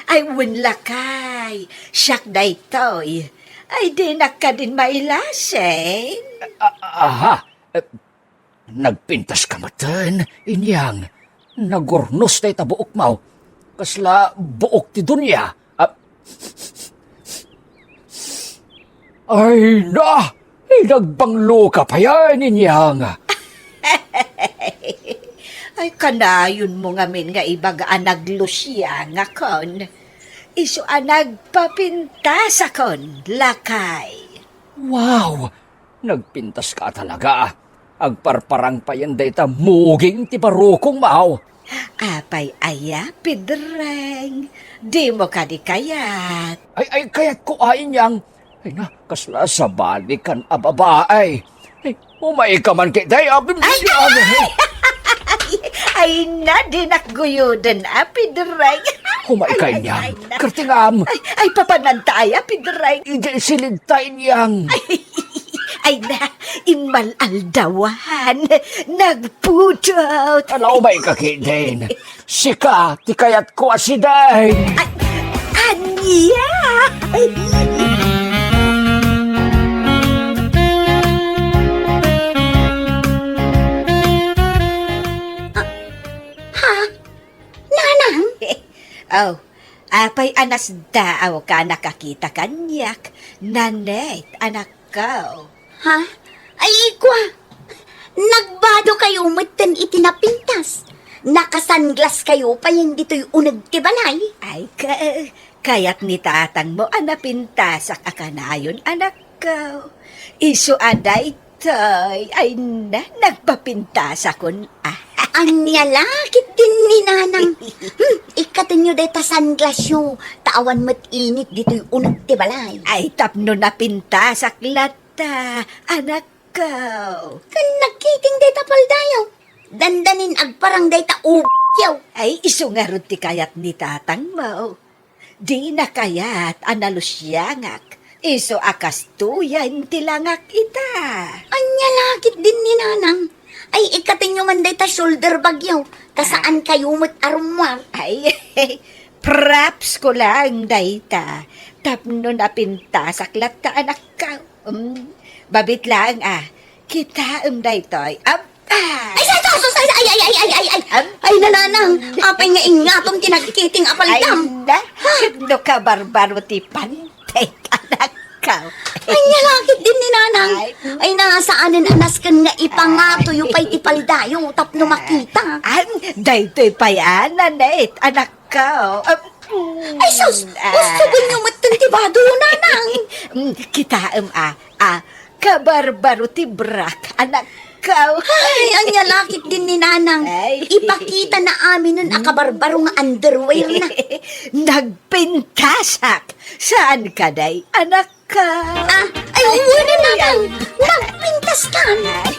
Ay, wen, lakay. Siak daytoy. Ay, dinak kadin mailasin. A-, aha. Eh, nagpintaska metten, Inyang. Nagurnos dayta buokmo. Kasla buok ti dunia. Ah, ay na! Nagbangloka payen, Inyang. Ay, kanayonmo ngamin nga ibaga a naglusiangakon. Isu a nagpapintasakon, lakay. Wow! Nagpintaska talaga. Agparparang payen dayta muging ti barukongmo. Apay aya, Pedreng? Dimo kadi kayat? Ay, ay, kayatko, Inyang. Ay na, kasla sabalikan a babae. Ay, umayka man ketdi, abim. Ay, ay! Ay na, dinak guyoden, a, Pedreng. Umayka, Inyang. Ay, ay, na. Kertengam. Ay, ay, papananta aya, Pedreng. Idiay silidta, Inyang. Ay, ay na, immal-aldawan. Nagpudot. Ala, umayka ketdin. Sika ti kayatko a sideng. Ay, ania? Ah, ha? Nanang? Oh, apay a nasdaawka a nakakita kaniak, Nanette, anakko? Ha? Ay, kua, nagbado kayo metten iti napintas. Naka-sunglass kayo payen ditoy uneg ti balay. Ay, ka-, kayat ni tatangmo a napintasak a kanayon, anakko. Isu a daytoy, ay na, nagpapintasakon, ah. Ania la ketdin ni nanang? Hmm, ikkatenyo dayta sunglassyo, ta awan met init ditoy uneg ti balay. Ay, tapno napintasak lat- Ta, anakko. Ken nagkiting dayta paldayo. Dandanin agparang dayta ubyo. Ay, isu ngarud ti kayat ni tatangmo. Dina kayat a nalusiangak. Isu a kastoyen ti langak ita. Ania la ketdin ni nanang? Ay, ikkatenyo man dayta shoulder bagyo. Ta saan kayo met a rummuar. Ay, props ko lang dayta. Tapno napintasak latta, anakko. Mm, babit laeng, a. Kitaem daytoy. Abba! Ay, sus, sus, sus, ay, ay, ay, ay, ay, ay, ay. Am- Ay, nanang, apay nga ingatom ti nagkiting a paldam? Ay, na, no kabarbaro ti pantek, anakko. Ania la ketdin ni nanang? Ay. Ay, nasaanen a nasken nga ipangatoyo pay ti paldayo tapno makita. Ay, daytoy pay a, Nanette, anak- Kao, ah, mm, Ay, sus! Ah. Ustugenyo metten ti bado, nanang! Mm, kitaem, a, a, kabarbaro ti brak, anak. Kaw. Ay, ania la ketdin ni Nanang. Ay. Ipakitana aminen a kabarbaro nga underwear na. Nagpintasak. Saan kadi, anakko? Ah, ay, wen, Nanang. Nagpintas kan. Ay.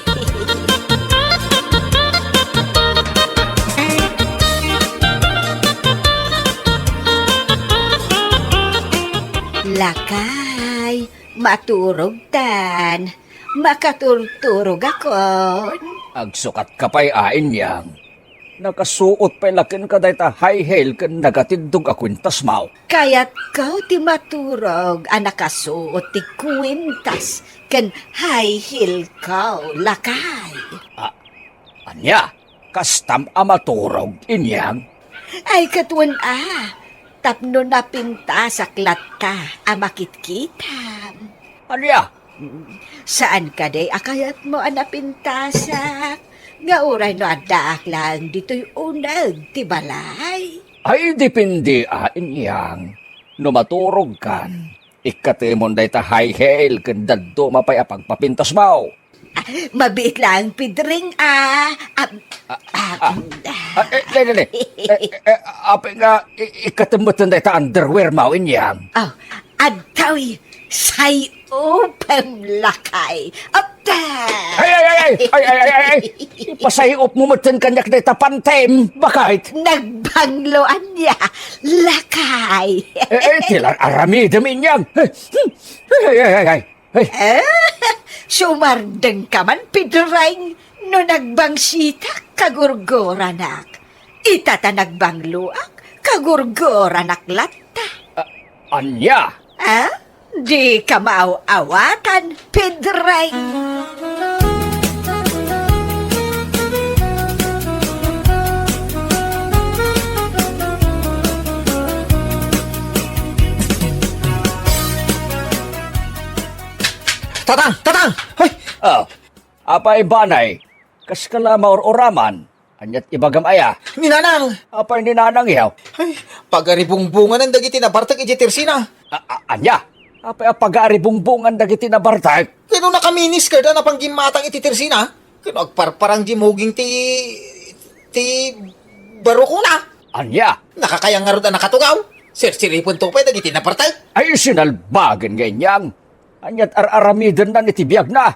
Lakay, maturogtan. Makaturturogakon. Agsukatka pay a, Inyang. Nakasuot pay la kenka dayta high heel ken nagatiddog a kuintasmo. Kayatko ti maturog a nakasuot ti kuintas ken high heel ko, lakay. Ah, ania? Kastam a maturog, Inyang? Ay, ket wen a, tapno napintasak latta a makitkitam. Ania? Mm, saan kadi a kayatmo a napintasak nga uray no addaak laeng ditoy uneg ti balay? Ay, depende a, Inyang. No maturogkan, ikkatemon dayta high heel ken dadduma pay a pagpapintasmo. Ah, mabiit laeng, Pedreng, ah. Ah, ah, ah, ah, eh, ne, ne, ne. Eh, eh, apay nga, i-, ikkatem metten dayta underwearmo, Inyang? Oh, adtoy, say-upem, lakay. Apta! Ay, ay, ay, ay! Ay, ay, ay, ay, ay! Ipasay-upmo metten kaniak dayta pantem, baket? Nagbanglo ania, lakay. Eh, eh, ti la aramidem, Inyang. Eh, hmm. Ay, ay, ay, ay, ay. Ay. Eh, sumardengka man, Pedreng, no nagbangsitak, kagurguranak. Ita ta nagbangloak, kagurguranak latta. A-, ania? Ah? Dika maaw-awatan, Pedreng. Tatang! Tatang! Ay! Oh, apay, Banay? Kaska la maur-uraman? Ania't ibagam aya? Ni Nanang! Apay ni Nanang, yaw? Ay, pagaribungbunganan dagiti nabartek idiay tersina. A-, a-, ania? Apay a pagaribungbungan dagiti nabartek? Ket no naka-miniskirt a napanggimatang iti tersina, ket no agparparang di muging ti, ti barukona. Ania? Nakakayang ngarud a nakatugaw. Sirsiripento pay dagiti nabartek. Ay, sinalbagen nga Inyang. Ania't ar-aramidenna iti biagna?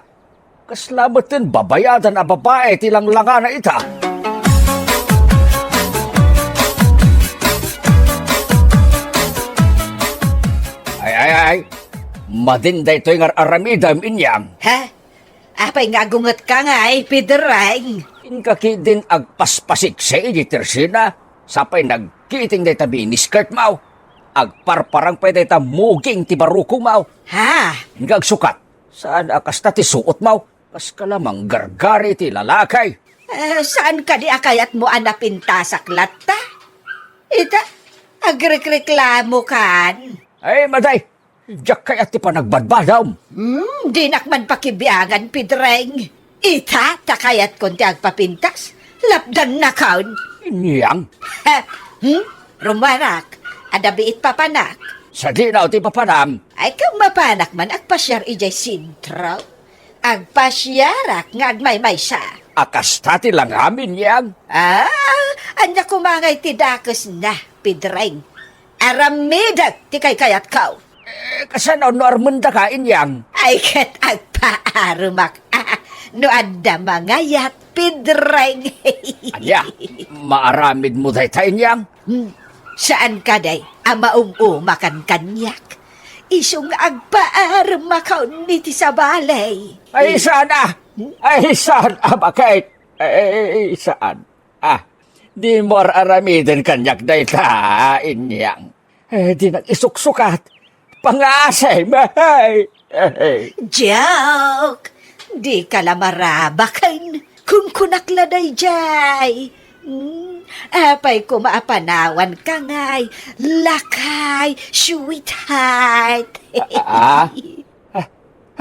Kasla metten babayadan a babai ti langlangana ita. Ay, ay, ay. Madin daytoy nga ar-aramidem, Inyang. Ha? Apay nga agungetka ngay, Pedreng? Inka ketdin agpaspasiksi iti tersina, sapay nagkiting dayta miniskirtmo. Agparparang pay dayta muging ti barukongmo. Ha? Inka agsukat. Saan a kasta ti suotmo? Kaska la manggargari ti lalaki. Eh, saan kadi a kayatmo a napintasak latta? Ita, agrekreklamo kan. Ay, maday! Diak kayat ti panagbadbadam. Hmm, dinak man pakibiangan, Pedreng. Ita, ta kayatkon ti agpapintas. Lapdannakon. Inyang? Hmm? Rumuarak. Adda biit papanak. Sadino ti papanam? Ay, ket mapanak man agpasiar idiay sentro. Agpasiarak nga agmaymaysa. A kasta ti langam, Inyang? Ah, ania koma ngay ti dakesna, Pedreng? Aramidek ti kaykayatko. Eh, kasano no armendaka, Inyang? Ay, ket agpaaremak. Ah, no adda mangayat, Pedreng. Ania, maaramidmo dayta, Inyang? Hmm, saan kadi a maum-umakan kaniak? Isu nga agpaaremakon iti sabali. Ay, saan a? Hmm? Ay, saan a, baket? Ay, saan? Ah, dimo ar-aramiden kaniak dayta, Inyang. Eh, dinak isuksukat. Pangasem, ay, ay. Joke! Dika la marabaken. Kunkunak la daydiay. Hmm, apay koma a panawanka ngay, lakay, sweetheart. Ah, ah. Ah,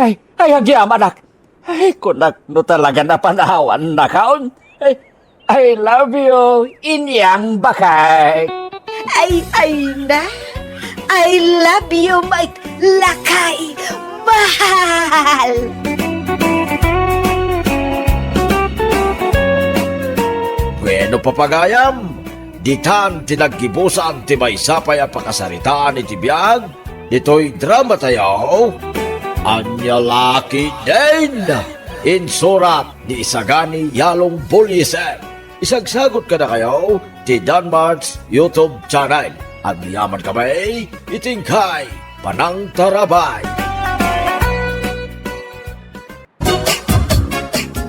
ay, ay, agyamanak. Ay, kunak no talaga napanawannakon. Ay, I love you, Inyang Bakay. Ay, ay na. I love you, my lakay. Mahal. No papagayam, ditan ti naggibusan ti maysa pay a pakasaritaan iti biag ditoy dramatayo, Ania La Ketdin, insurat ni Isagani Yalong Bullieser. Isagsagot kadakayo ti Danmart's YouTube channel. Agyaman kami iti inkay panangtarabay.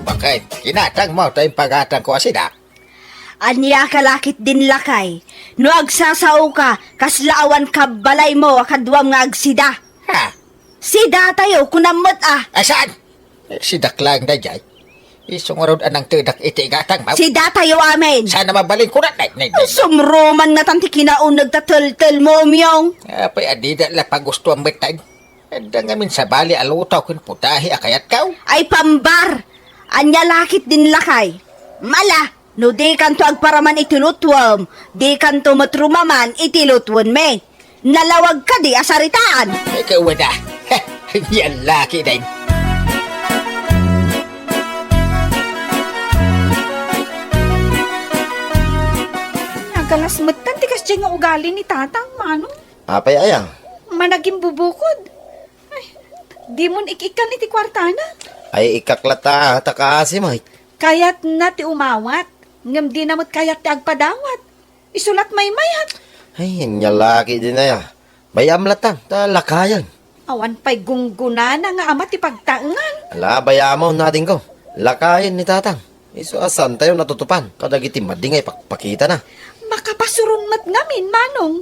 Bakit? Kinatangmo ta impagatangko a sida? Ania ka la ketdin, lakay? No agsasaoka, kasla awan kabbalaymo a kaduam nga agsida. Ha? Sidatayo, kunam met a. Ay, saan? Eh, sidak laeng daydiay. Isu ngarud a nangtedak iti igatangmo. Sidatayo amin. Saan a mabalin ko na, nay, nay, nay. Sumruman ngatan ti kinauneg ta teltelmo, Umyong. Apay a dida la pagustuan met, tay. Adda ngamin sabali a luto ken putahe a kayatko. Ay, pambar! Ania la ketdin, lakay? Mala, no dikanto agparaman iti lutuem, dikanto met rumaman iti lutuenmi. Nalawag kadi a saritaan. Ikaw da. Yan laki din. Nagalas metten ti kasdiay nga ugali ni Tatang, Manong. Apay aya? Managimbubukod. Ay, dimon ik-ikkan iti kuartana. Ay, ikkak latta, ta kaasi met. Kayatna ti umawat, ngem dina met kayat ti agpadawat. Isu la't maymayat. Ay, ania la ketdin aya. Bay-am latta, ta lakayen. Awan pay gunggonana nga ama ti pagtaengan. Ala, bay-amon, adingko. Lakayen ni Tatang. Isu a saantayo natutupan kadagiti madi nga ipakpakitana. Makapasuron met ngamin, Manong.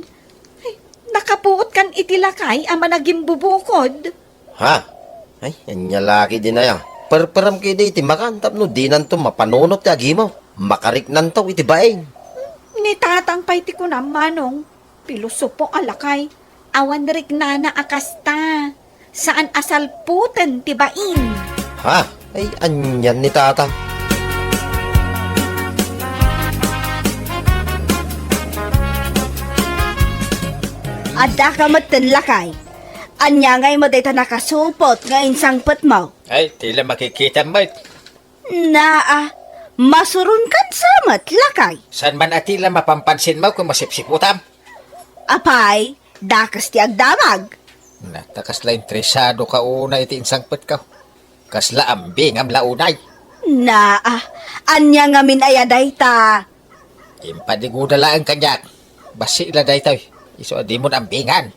Ay, nakapuotkan iti lakay a managimbubukod. Ha? Ay, ania la ketdin aya. Perperem ketdi iti makan tapno dinanto mapanunot ti agimo. Makariknanto iti bain. Ni Tatang pay ti kunam, Manong. Pilosopo a lakay. Awan riknana a kasta. Saan a salputen ti bain. Ha? Ay, anian ni Tatang? Adda ka metten, lakay. Ania ngay met dayta nakasupot nga insangpetmo? Ay, ti la makikitam met. Naa, masuronkan sa met, lakay. Saan man a ti la mapampansinmo ken masipsiputam? Apay, dakes ti agdamag. Na, ta kasla interesado ka una iti insangpetko. Kasla ambingam la unay. Naa, ania ngamin aya dayta? Impadiguda laeng kaniak. Bassit la daytoy. Isu a dimon ambingan.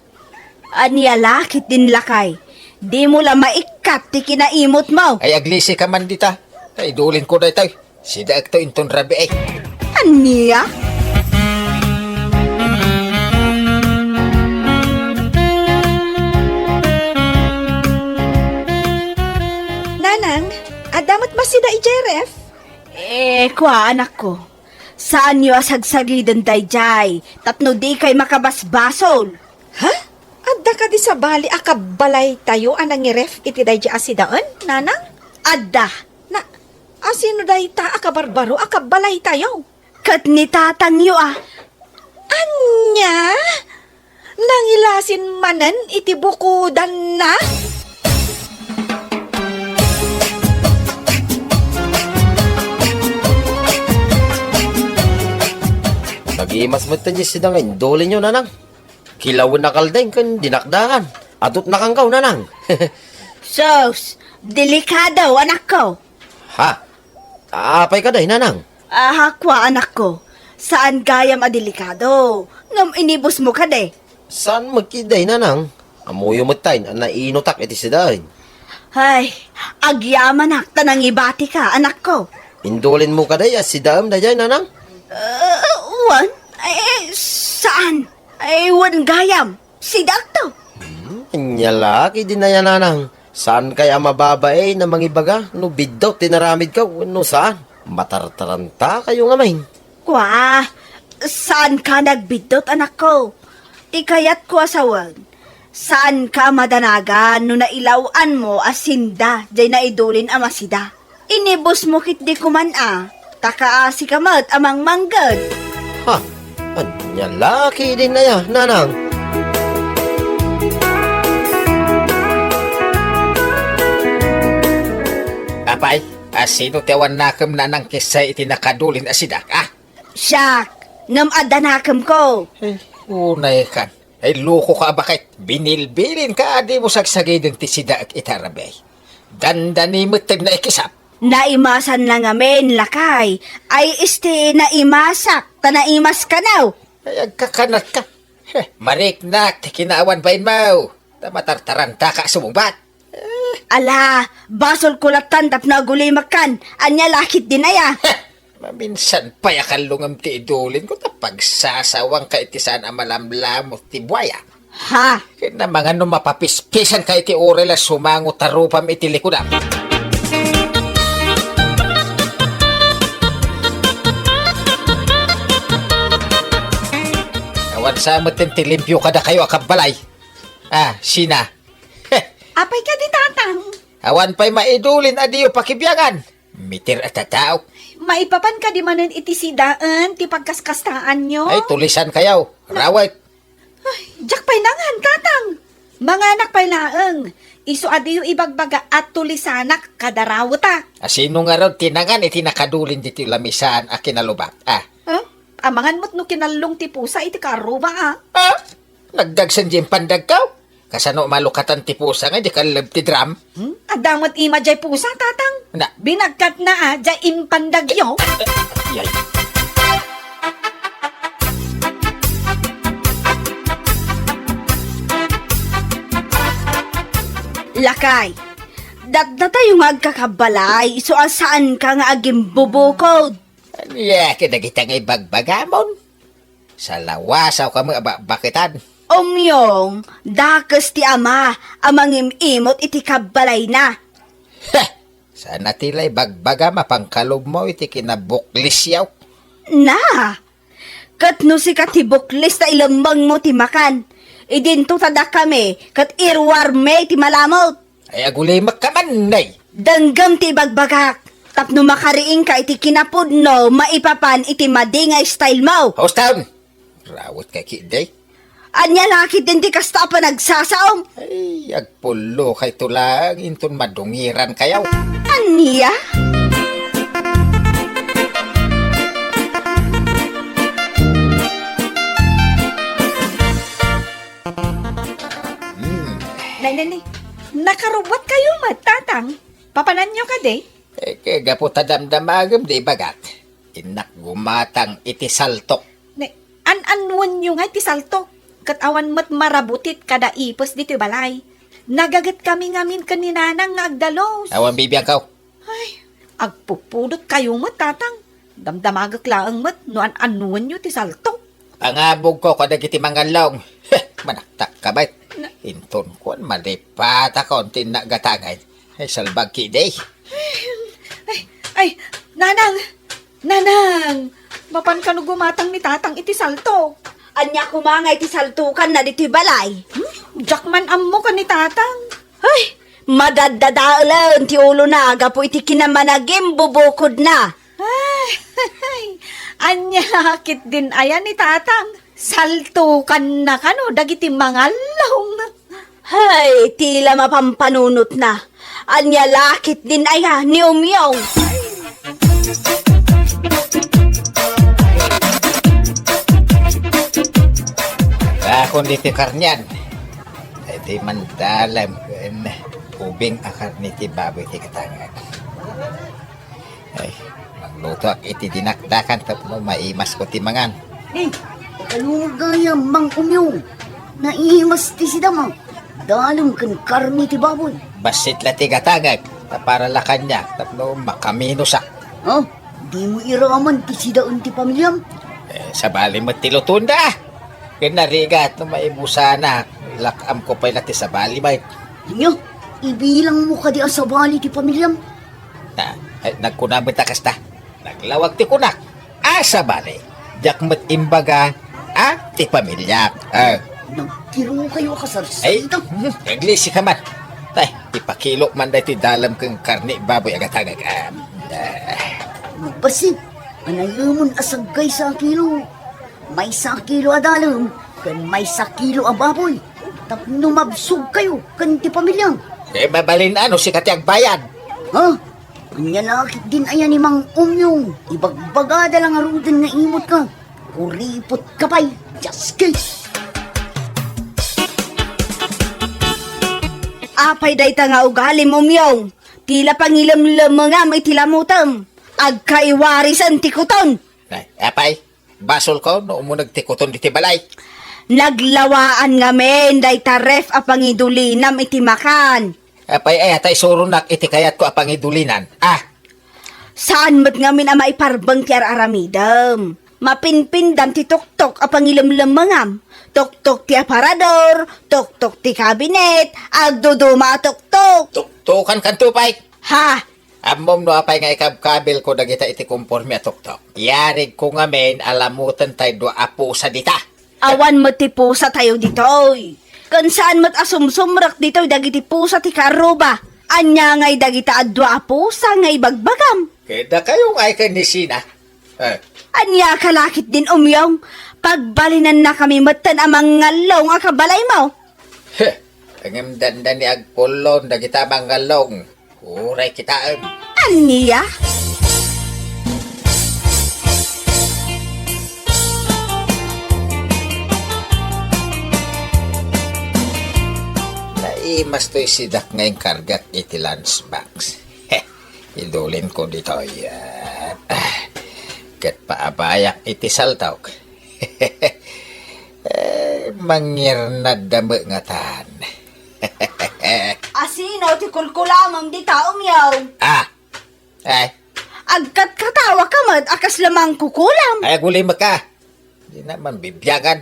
Ania la ketdin, lakay? Dimo la maikkat ti kinaimutmo. Ay, aglisi ka man dita. Ay, idulinko daytoy. Sidaekto inton rabii. Ania? Nanang, adda met masida idiay ref? Eh, kua, anakko. Saanyo a sagsagiden daydiay, tapno dikay makabasbasol. Ha? Adda kadi sabali a kabbalaytayo a nangiref iti daydiay a sidaen, Nanang? Adda. Na, asino dayta a kabarbaro a kabbalaytayo? Ket ni tatangyo a. Ania? Nangilasin manen iti bukodanna? Nagimas met ti sida nga indulinyo, Nanang. Kilawen a kaldeng ken dinakdakan. Adut nakanggaw, Nanang. Sus, delikado, anakko. Ha? Apay kadi, Nanang? Ah, kua, anakko. Saan gayam a delikado. Ngem inibusmo kadi. Saan met kadi, Nanang? Ammoyo met tay a nainutak iti sidaen. Ay, agyamanak ta nangibatika, anakko. Indulinmo kadi a sidaem daydiay, Nanang? Ah, wen? Eh, saan? Ay, wen gayam. Sidaakto. Hmm, ania la ketdin aya, Nanang? Saankay a mababain a mangibaga no biddut ti naramidko wenno saan? Matartarantakayo ngamin. Kua, saanka nagbiddut, anakko. Ti kayatko a sawen, saanka a madanagan no nailaw-anmo a sinda diay naidulin a masida. Inibusmo ketdi koman a, ta kaasika met a mangmangged. Ha? Ania la ketdin aya, Nanang? Apay, asino ti awan nakem, Nanang, kessay iti nakadulin a sidak, a? Siak, ngem adda nakemko. Eh, unay kan. Ay, loko ka, bakit? Binilbilin ka, a dimo sagsagiden ti sidaek ita rabii. Dandani met ti naikisap. Naimasan na ngamin, lakay. Ay, isti naimasak, ta naimas kanaw. Ay, agkakanat ka. Heh, mariknak ti kinaawan bainmo. Ta matartaranta ka sumungbat. Ala, basol ko latan tapno agulimakkan. Ania lakit din aya? Heh, maminsan pay a kallungem ti idulin ko ta pagsasawang ka iti saan a malamlamot ti buaya. Ha? Ket namangan no mapapispisan ka iti uray la sumango ta rupam iti likudam. Awan sa met ti limpio kadakayo a kabbalay. Ah, sina? Heh. Apay kadi, Tatang? Awan pay maidulin a diyo pakibiangan. Miter a tataok. Maipapan kadi manen iti sidaen ti pagkaskastaanyo? Ay, tulisan kayo. Rawek. Ay, diak pay nangan, Tatang. Manganak pay laeng. Isu a diyo ibagbaga a tulisanak kada raweta. A sino ngarud ti nangan iti nakadulin ditoy lamisaan a kinalubak? Ah. Huh? Amangan met no kinallong ti pusa iti karuba, ah. Ah? Nagdagsen diay impandagko? Kasano malukatan ti pusa nga di kalleb ti drum? Hmm? Adda met ima diay pusa, Tatang. Na. Binagkatna, ah, diay impandagyo. Yay. Lakay, datdatayo nga agkakabbalay, isu a saanka nga agimbubukod. Ania kadagita nga ibagbagamon? Salawasaw ka met a bakbaketan. Umyong, dakes ti ama a mangim-imot iti kabbalayna. Heh! Saan a ti la ibagbagam a pangkalubmo iti kinabuklisyo? Na! Ket no sika ti buklis ta ilemmengmo ti makan, idinto ta dakami ket iruarmi ti malamut. Ay, agulimek ka man, nay! Denggem ti ibagbagak, tapno makariingka iti kinapudno maipapan iti madi nga style mo. Houston! Rawet ka, kidday. Ania la ketdin ti kasta a panagsasaom? Ay, agpullo kay tulang inton madungiran kayaw. Ania? Hmm. Nay, nay, nay. Nakarubbuat kayo met, Tatang. Papananyo kadi? Eh, kay gapu ta damdamagem di ibagak. Innak gumatang iti saltok. Ne, an-annuenyo nga iti saltok? Ket awan met marabutit kada ipes ditoy balay. Nagaget kami ngamin ken ni Nanang nga agdalus. Awan bibiangkaw. Ay, agpupudot kayo met, Tatang. Damdamagek laeng met no an-annuenyo ti saltok. Pangabugko kadagiti mangallong. Heh, manaktak ka met. Na- Inton kuan, malipatakon ti naggatangay. Ay, salbag kidi. Ay, ay, Nanang! Nanang! Mapan kano gumatang ni Tatang iti saltok? Ania koma nga iti saltokanna ditoy balay? Hmm? Diak man ammo ken ni Tatang. Ay, madaddadaelen ti ulona gapu iti kinamanagim bubukodna. Ay, ania la ketdin aya ni Tatang? Saltokanna kano dagiti mangallong? Hay, ti la mapampanunotna. Ania la ketdin aya ni Umyong? Bakon diti karnian. Iti mandalem ken ubing a karni ti baboy ti katangak. Ay, manglutoak iti dinakdakan tapno maimasko ti mangan. Eh, kalunod gayam, Mang Umyong. Naimas ti sidam, ah. Dalem ken karni ti baboy. Bassit la ti gatangek, ta para la kaniak tapno makaminusak. Ha? Dimo iraman ti sidaen ti pamiliam? Eh, sabali met ti lutonda. Ken narigat no maibusanak, lak-amko pay la ti sabali, Mike. Ania, ibilangmo kadi a sabali ti pamiliam? Na, eh, nagkuna met a kasta. Naglawag ti kunak. A sabali. Diak met imbaga a ti pamiliak. Ah. Nagtirokayo a kasarsarita. Ay, hmm, naglisi ka man. Tay, ipakilok man daytoy dalem ken karni baboy a gatangek. Ah, ah. Bassit, anayemon a sagkaysa a kilo. Maysa a kilo a dalem ken maysa a kilo a baboy. Tapno mabsogkayo ken ti pamiliam. Eh, mabalin ano, sika ti agbayad. Ha? Ania la ketdin aya ni Mang Umyong? Ibagbagada la ngaruden nga imut ka. Kuripot ka pay. Just kidding. Apay dayta nga ugalim, Umyong? Ti la pangilemlemengam iti lamutem. Agkaiwarisen ti kuton. Ay, apay, basolko no umuneg ti kuton diti balay. Naglawaan ngamin dayta ref a pangidulinam iti makan. Apay, ay, ata isuronak iti kayatko a pangidulinan. Ah! Saan met ngamin a maiparbeng ti ar-aramidem. Mapinpindam ti tuktok a pangilemlemengam. Tuktok ti aparador, tuktok ti kabinet, agduduma a tuktok. Tuktokan kanto pay. Ha? Ammom no apay nga ikabkabilko dagita iti konporme a tuktok. Yarigko ngamin a lamuten tay dua a pusa dita. Awan met ti pusatayo ditoy. Ken saan met a sumsumrek ditoy dagiti pusa ti karruba. Ania ngay dagita a dua a pusa nga ibagbagam? Ket dakayo ngay ken ni Sina. Eh. Ania ka la ketdin, Umyong? Pagbalinannakami metten a mangngallong a kabalaymo. Heh, ngem dandani agpullon dagita a mangngallong. Uray kitaem. Ania? Naimas toy sidak nga inkargak iti lunch box. Idulinko ditoy. Ah, ket paabayak iti saltok. Eh, mangyernadda met ngatan. Asino ti kulkulamem dita, Umyong? Ah! Ay. Agkatkatawa ka met a kasla mangkukulam. Ay, agulimek ka. Dina man bibiangan.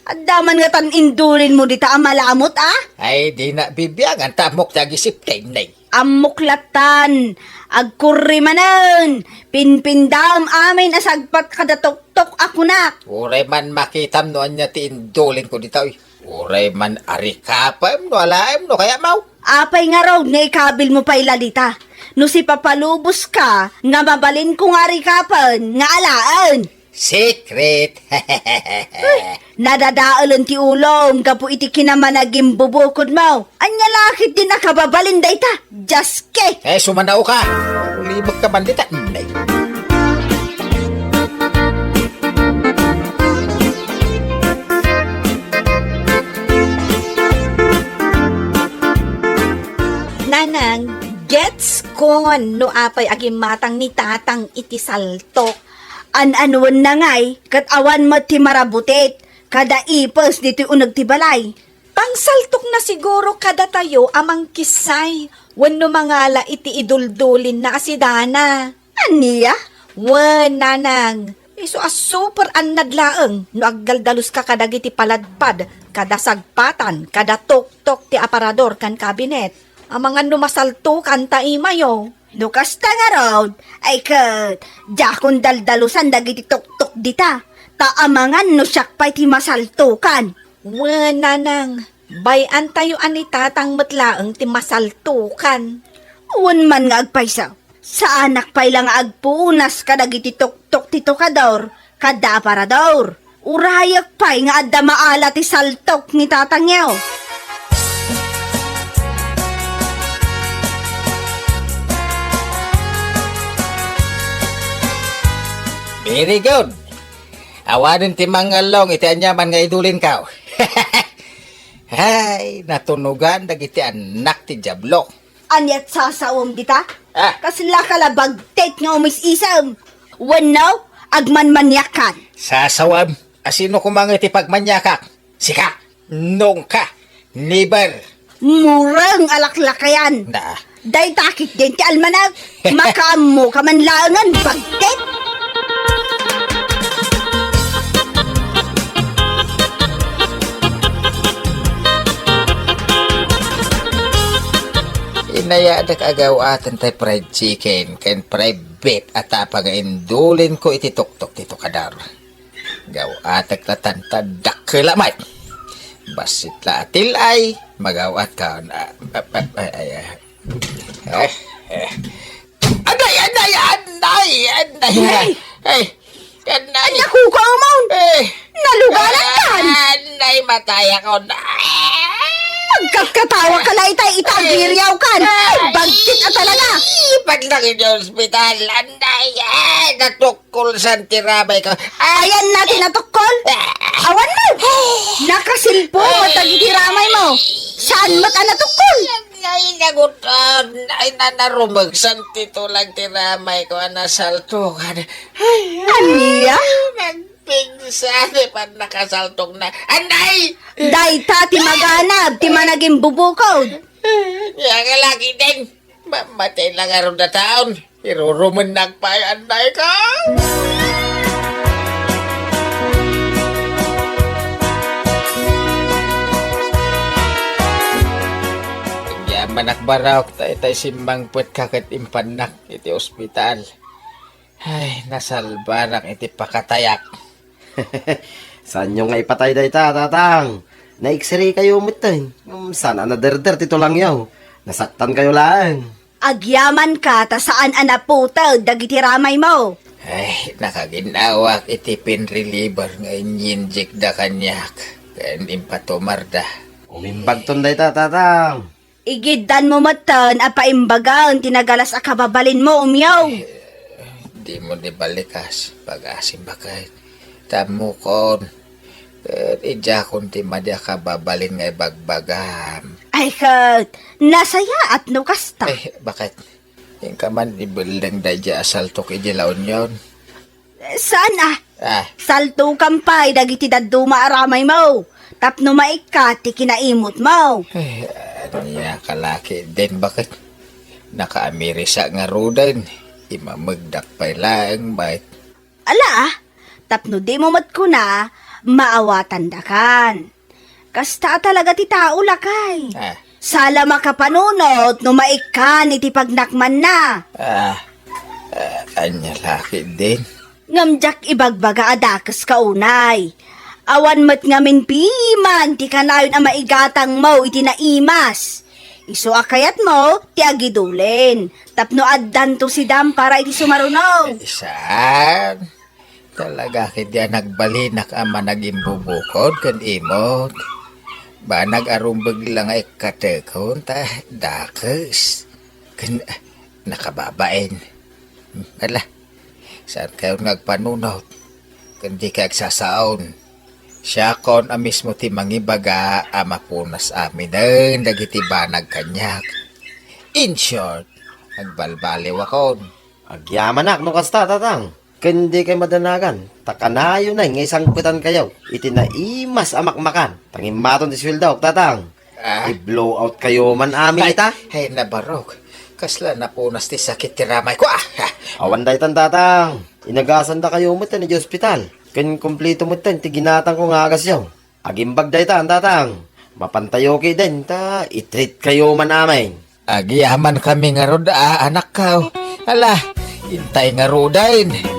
Adda man ngatan indulinmo dita a malamut, a? Ay, dina bibiangan, ta ammok ti agisipten, nay. Ammok lattan, agkurri manen, pinpindam amin a sagpat kada tuktok a kunak. Uray man makitam no ania ti indulinko ditoy. Uray man arikapem no alaem no kayatmo. Apay ngarud nga ikabilmo pay la dita? No sipapaluboska nga mabalinko nga arikapen nga alaen. Secret. Ay, nadadaelen ti ulom gapu iti kinamanagimbubukodmo. Ania la ketdin a kababalin dayta? Jaske! Eh, sumanaoka! Ulibek ka man dita. Nay. Nanang, gets kon no apay agimatang ni Tatang iti saltok. An-anuenna ngay, ket awan met ti marabutit kada ipes ditoy uneg ti balay. Pangsaltokna siguro kadatayo a mangkissay wenno mangala iti iduldulinna a si Dana. Ania? Wen, Nanang, isu a super annad laeng no agdaldaluska kadagiti paladpad, kada sagpatan, kada tuktok ti aparador ken kabinet. Amangan no masaltokan ta imayo. No kasta ngarud, ay ket, diakon daldalusan dagiti tuktok dita, ta amangan no siak pay ti masaltokan. Wen, Nanang, bay-antayo a ni Tatang met laeng ti masaltokan. Wen man nga agpayso, saanak pay la nga agpunas kadagiti tuktok ti tukador kadda aparador. Urayek pay nga adda maala ti saltok ni Tatangyo. Very good. Awanen ti mangngallong iti aniaman nga idulinko. Ay, natunogan dagiti annak ti Diablo. Ania't sasawem dita? Ah. Kasla ka la bagtit nga umis-isem. Wenno, agmanmaniakkan. Sasawem? Asino koma nga ti pagmaniakak? Sika? Nongka? Never. Mureng a laklakayan. Na. Dayta ketdin ti almanag. Makaammo ka man laengen, bagtit. Inayadek a gaw-aten tay fried chicken ken fried beef a tapang nga indulinko iti tuktok ti tukador. Gaw-atek la tan ta dakkel a met. Bassit la a til-ay, magaw-atkon. Ah, ah, ah, ay, ay, ah. Eh, eh. Anay, anay, anay, anay. Ay. Ay, anay. Ay, naku, Kaumon. Eh. Nalugalan kan. Anay, matayakon. Ah! Katkatawa ka la itay ita, agiriaw kan. Ay, bagtit a talaga. Ay, pagdang iti ospital. Anday, ay, natukkol san ti ramay ko. Ay, ayan na ti natukkol. Ah. Awan mo. Nakasilpo mo dagiti ramay mo. Saan mo ta natukkol? Ay, nagutan. Ay, nanarumagsan ti tulang ti ramay ko a nasaltukan. Ay, ania? Nagpigsa ti pannakasaltokna. Anday! Dayta ti maganab, ti managimbubukod. Nia nga laki din. Mamatay lang aron da taon. Irurumennak pay, anday ka. Agyamanak barok, tay, tay simmangpet ka ket impannak iti ospital. Ay, nasalbanak iti pakatayak. Saanyo nga ipatay dayta, Tatang. Na-X-ray kayo metten. Ngem saan a naderder ti tulangyo. Nasaktan kayo laeng. Agyamanka ta saan a naputed dagiti ramay mo. Ay, nakaginnawak iti pain reliever nga inyinjekda kaniak ken impatumarda. Umimbagton dayta, Tatang. Igiddan mo metten a paimbagan ti nagalas a kababalin mo, Umyaw. Eh, di mo di balikas, pag-asim bakay. Tammukon. Ket idiakon ti madi a kababalin nga ibagbagam. Ay, ket, nasayaat no kasta. Eh, bakit? Inka man ibelleng daydi a saltok idi La Union. Saan a? Ah. Saltokan pay dagiti dadduma a ramay mo. Tapno maikkat ti kinaimot mo. Eh, ania ka laki din, bakit? Nakaamirisak ngaruden. Imamegdak pay laeng, bait. Ala, ah, tapno di mo met kuna, maawatandakan. Kasta a talaga ti tao, lakay. Ah. Sala makapanunot no maikkan iti pagnakmanna. Ah, ah, ania laki din? Ngem diak ibagbaga a dakes ka unay. Awan met ngamin piman ti kanayon a maigatangmo iti naimas. Isu a kayatmo ti agidulen, tapno addanto sidam para iti sumaruno. Saan? Talaga ketdi a nagbalinak a managimbubukod ken imot. Banag a rumbeg lang a ikkatekon ta dakes. Ken, ah, nakababain. Ala, saan kayon nga agpanunot? Ken dikay agsasaon. Siakon a mismo ti mangibaga a mapunas aminen dagiti banag kaniak. In short, agbalbaliwakon. Agyamanak no kasta, Tatang. Ken dikay madanagan, ta kanayon nga isangpetankayo iti naimas a makmakan. Tangimmaton ti sueldok, Tatang. Ah. I-blow out kayo man amin ita. Ay, nabarok. Kasla napunas ti sakit ti ramay ko, ah. Awan daytan, Tatang. Inagasandakayo met iti ospital. Ken kompleto met ti ginatangko nga agasyo. Agimbag daytan, Tatang. Mapantayo ketdin ta i-treat kayo man amin. Agyamankami ngarud a anakko. Ala, intay ngaruden.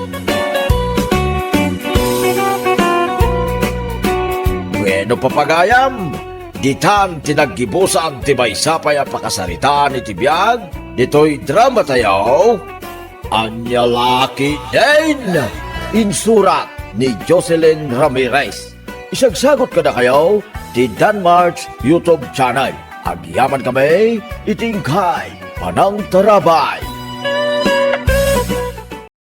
Bueno, papagayam, ditan ti naggibusan ti maysa pay a pakasaritaan iti biag ditoy drama tayo. Ania laki din? Insurat ni Jocelyn Ramirez. Isagsagot kadakayo ti Danmark's YouTube channel. Agyamankami iti inkay panangtarabay.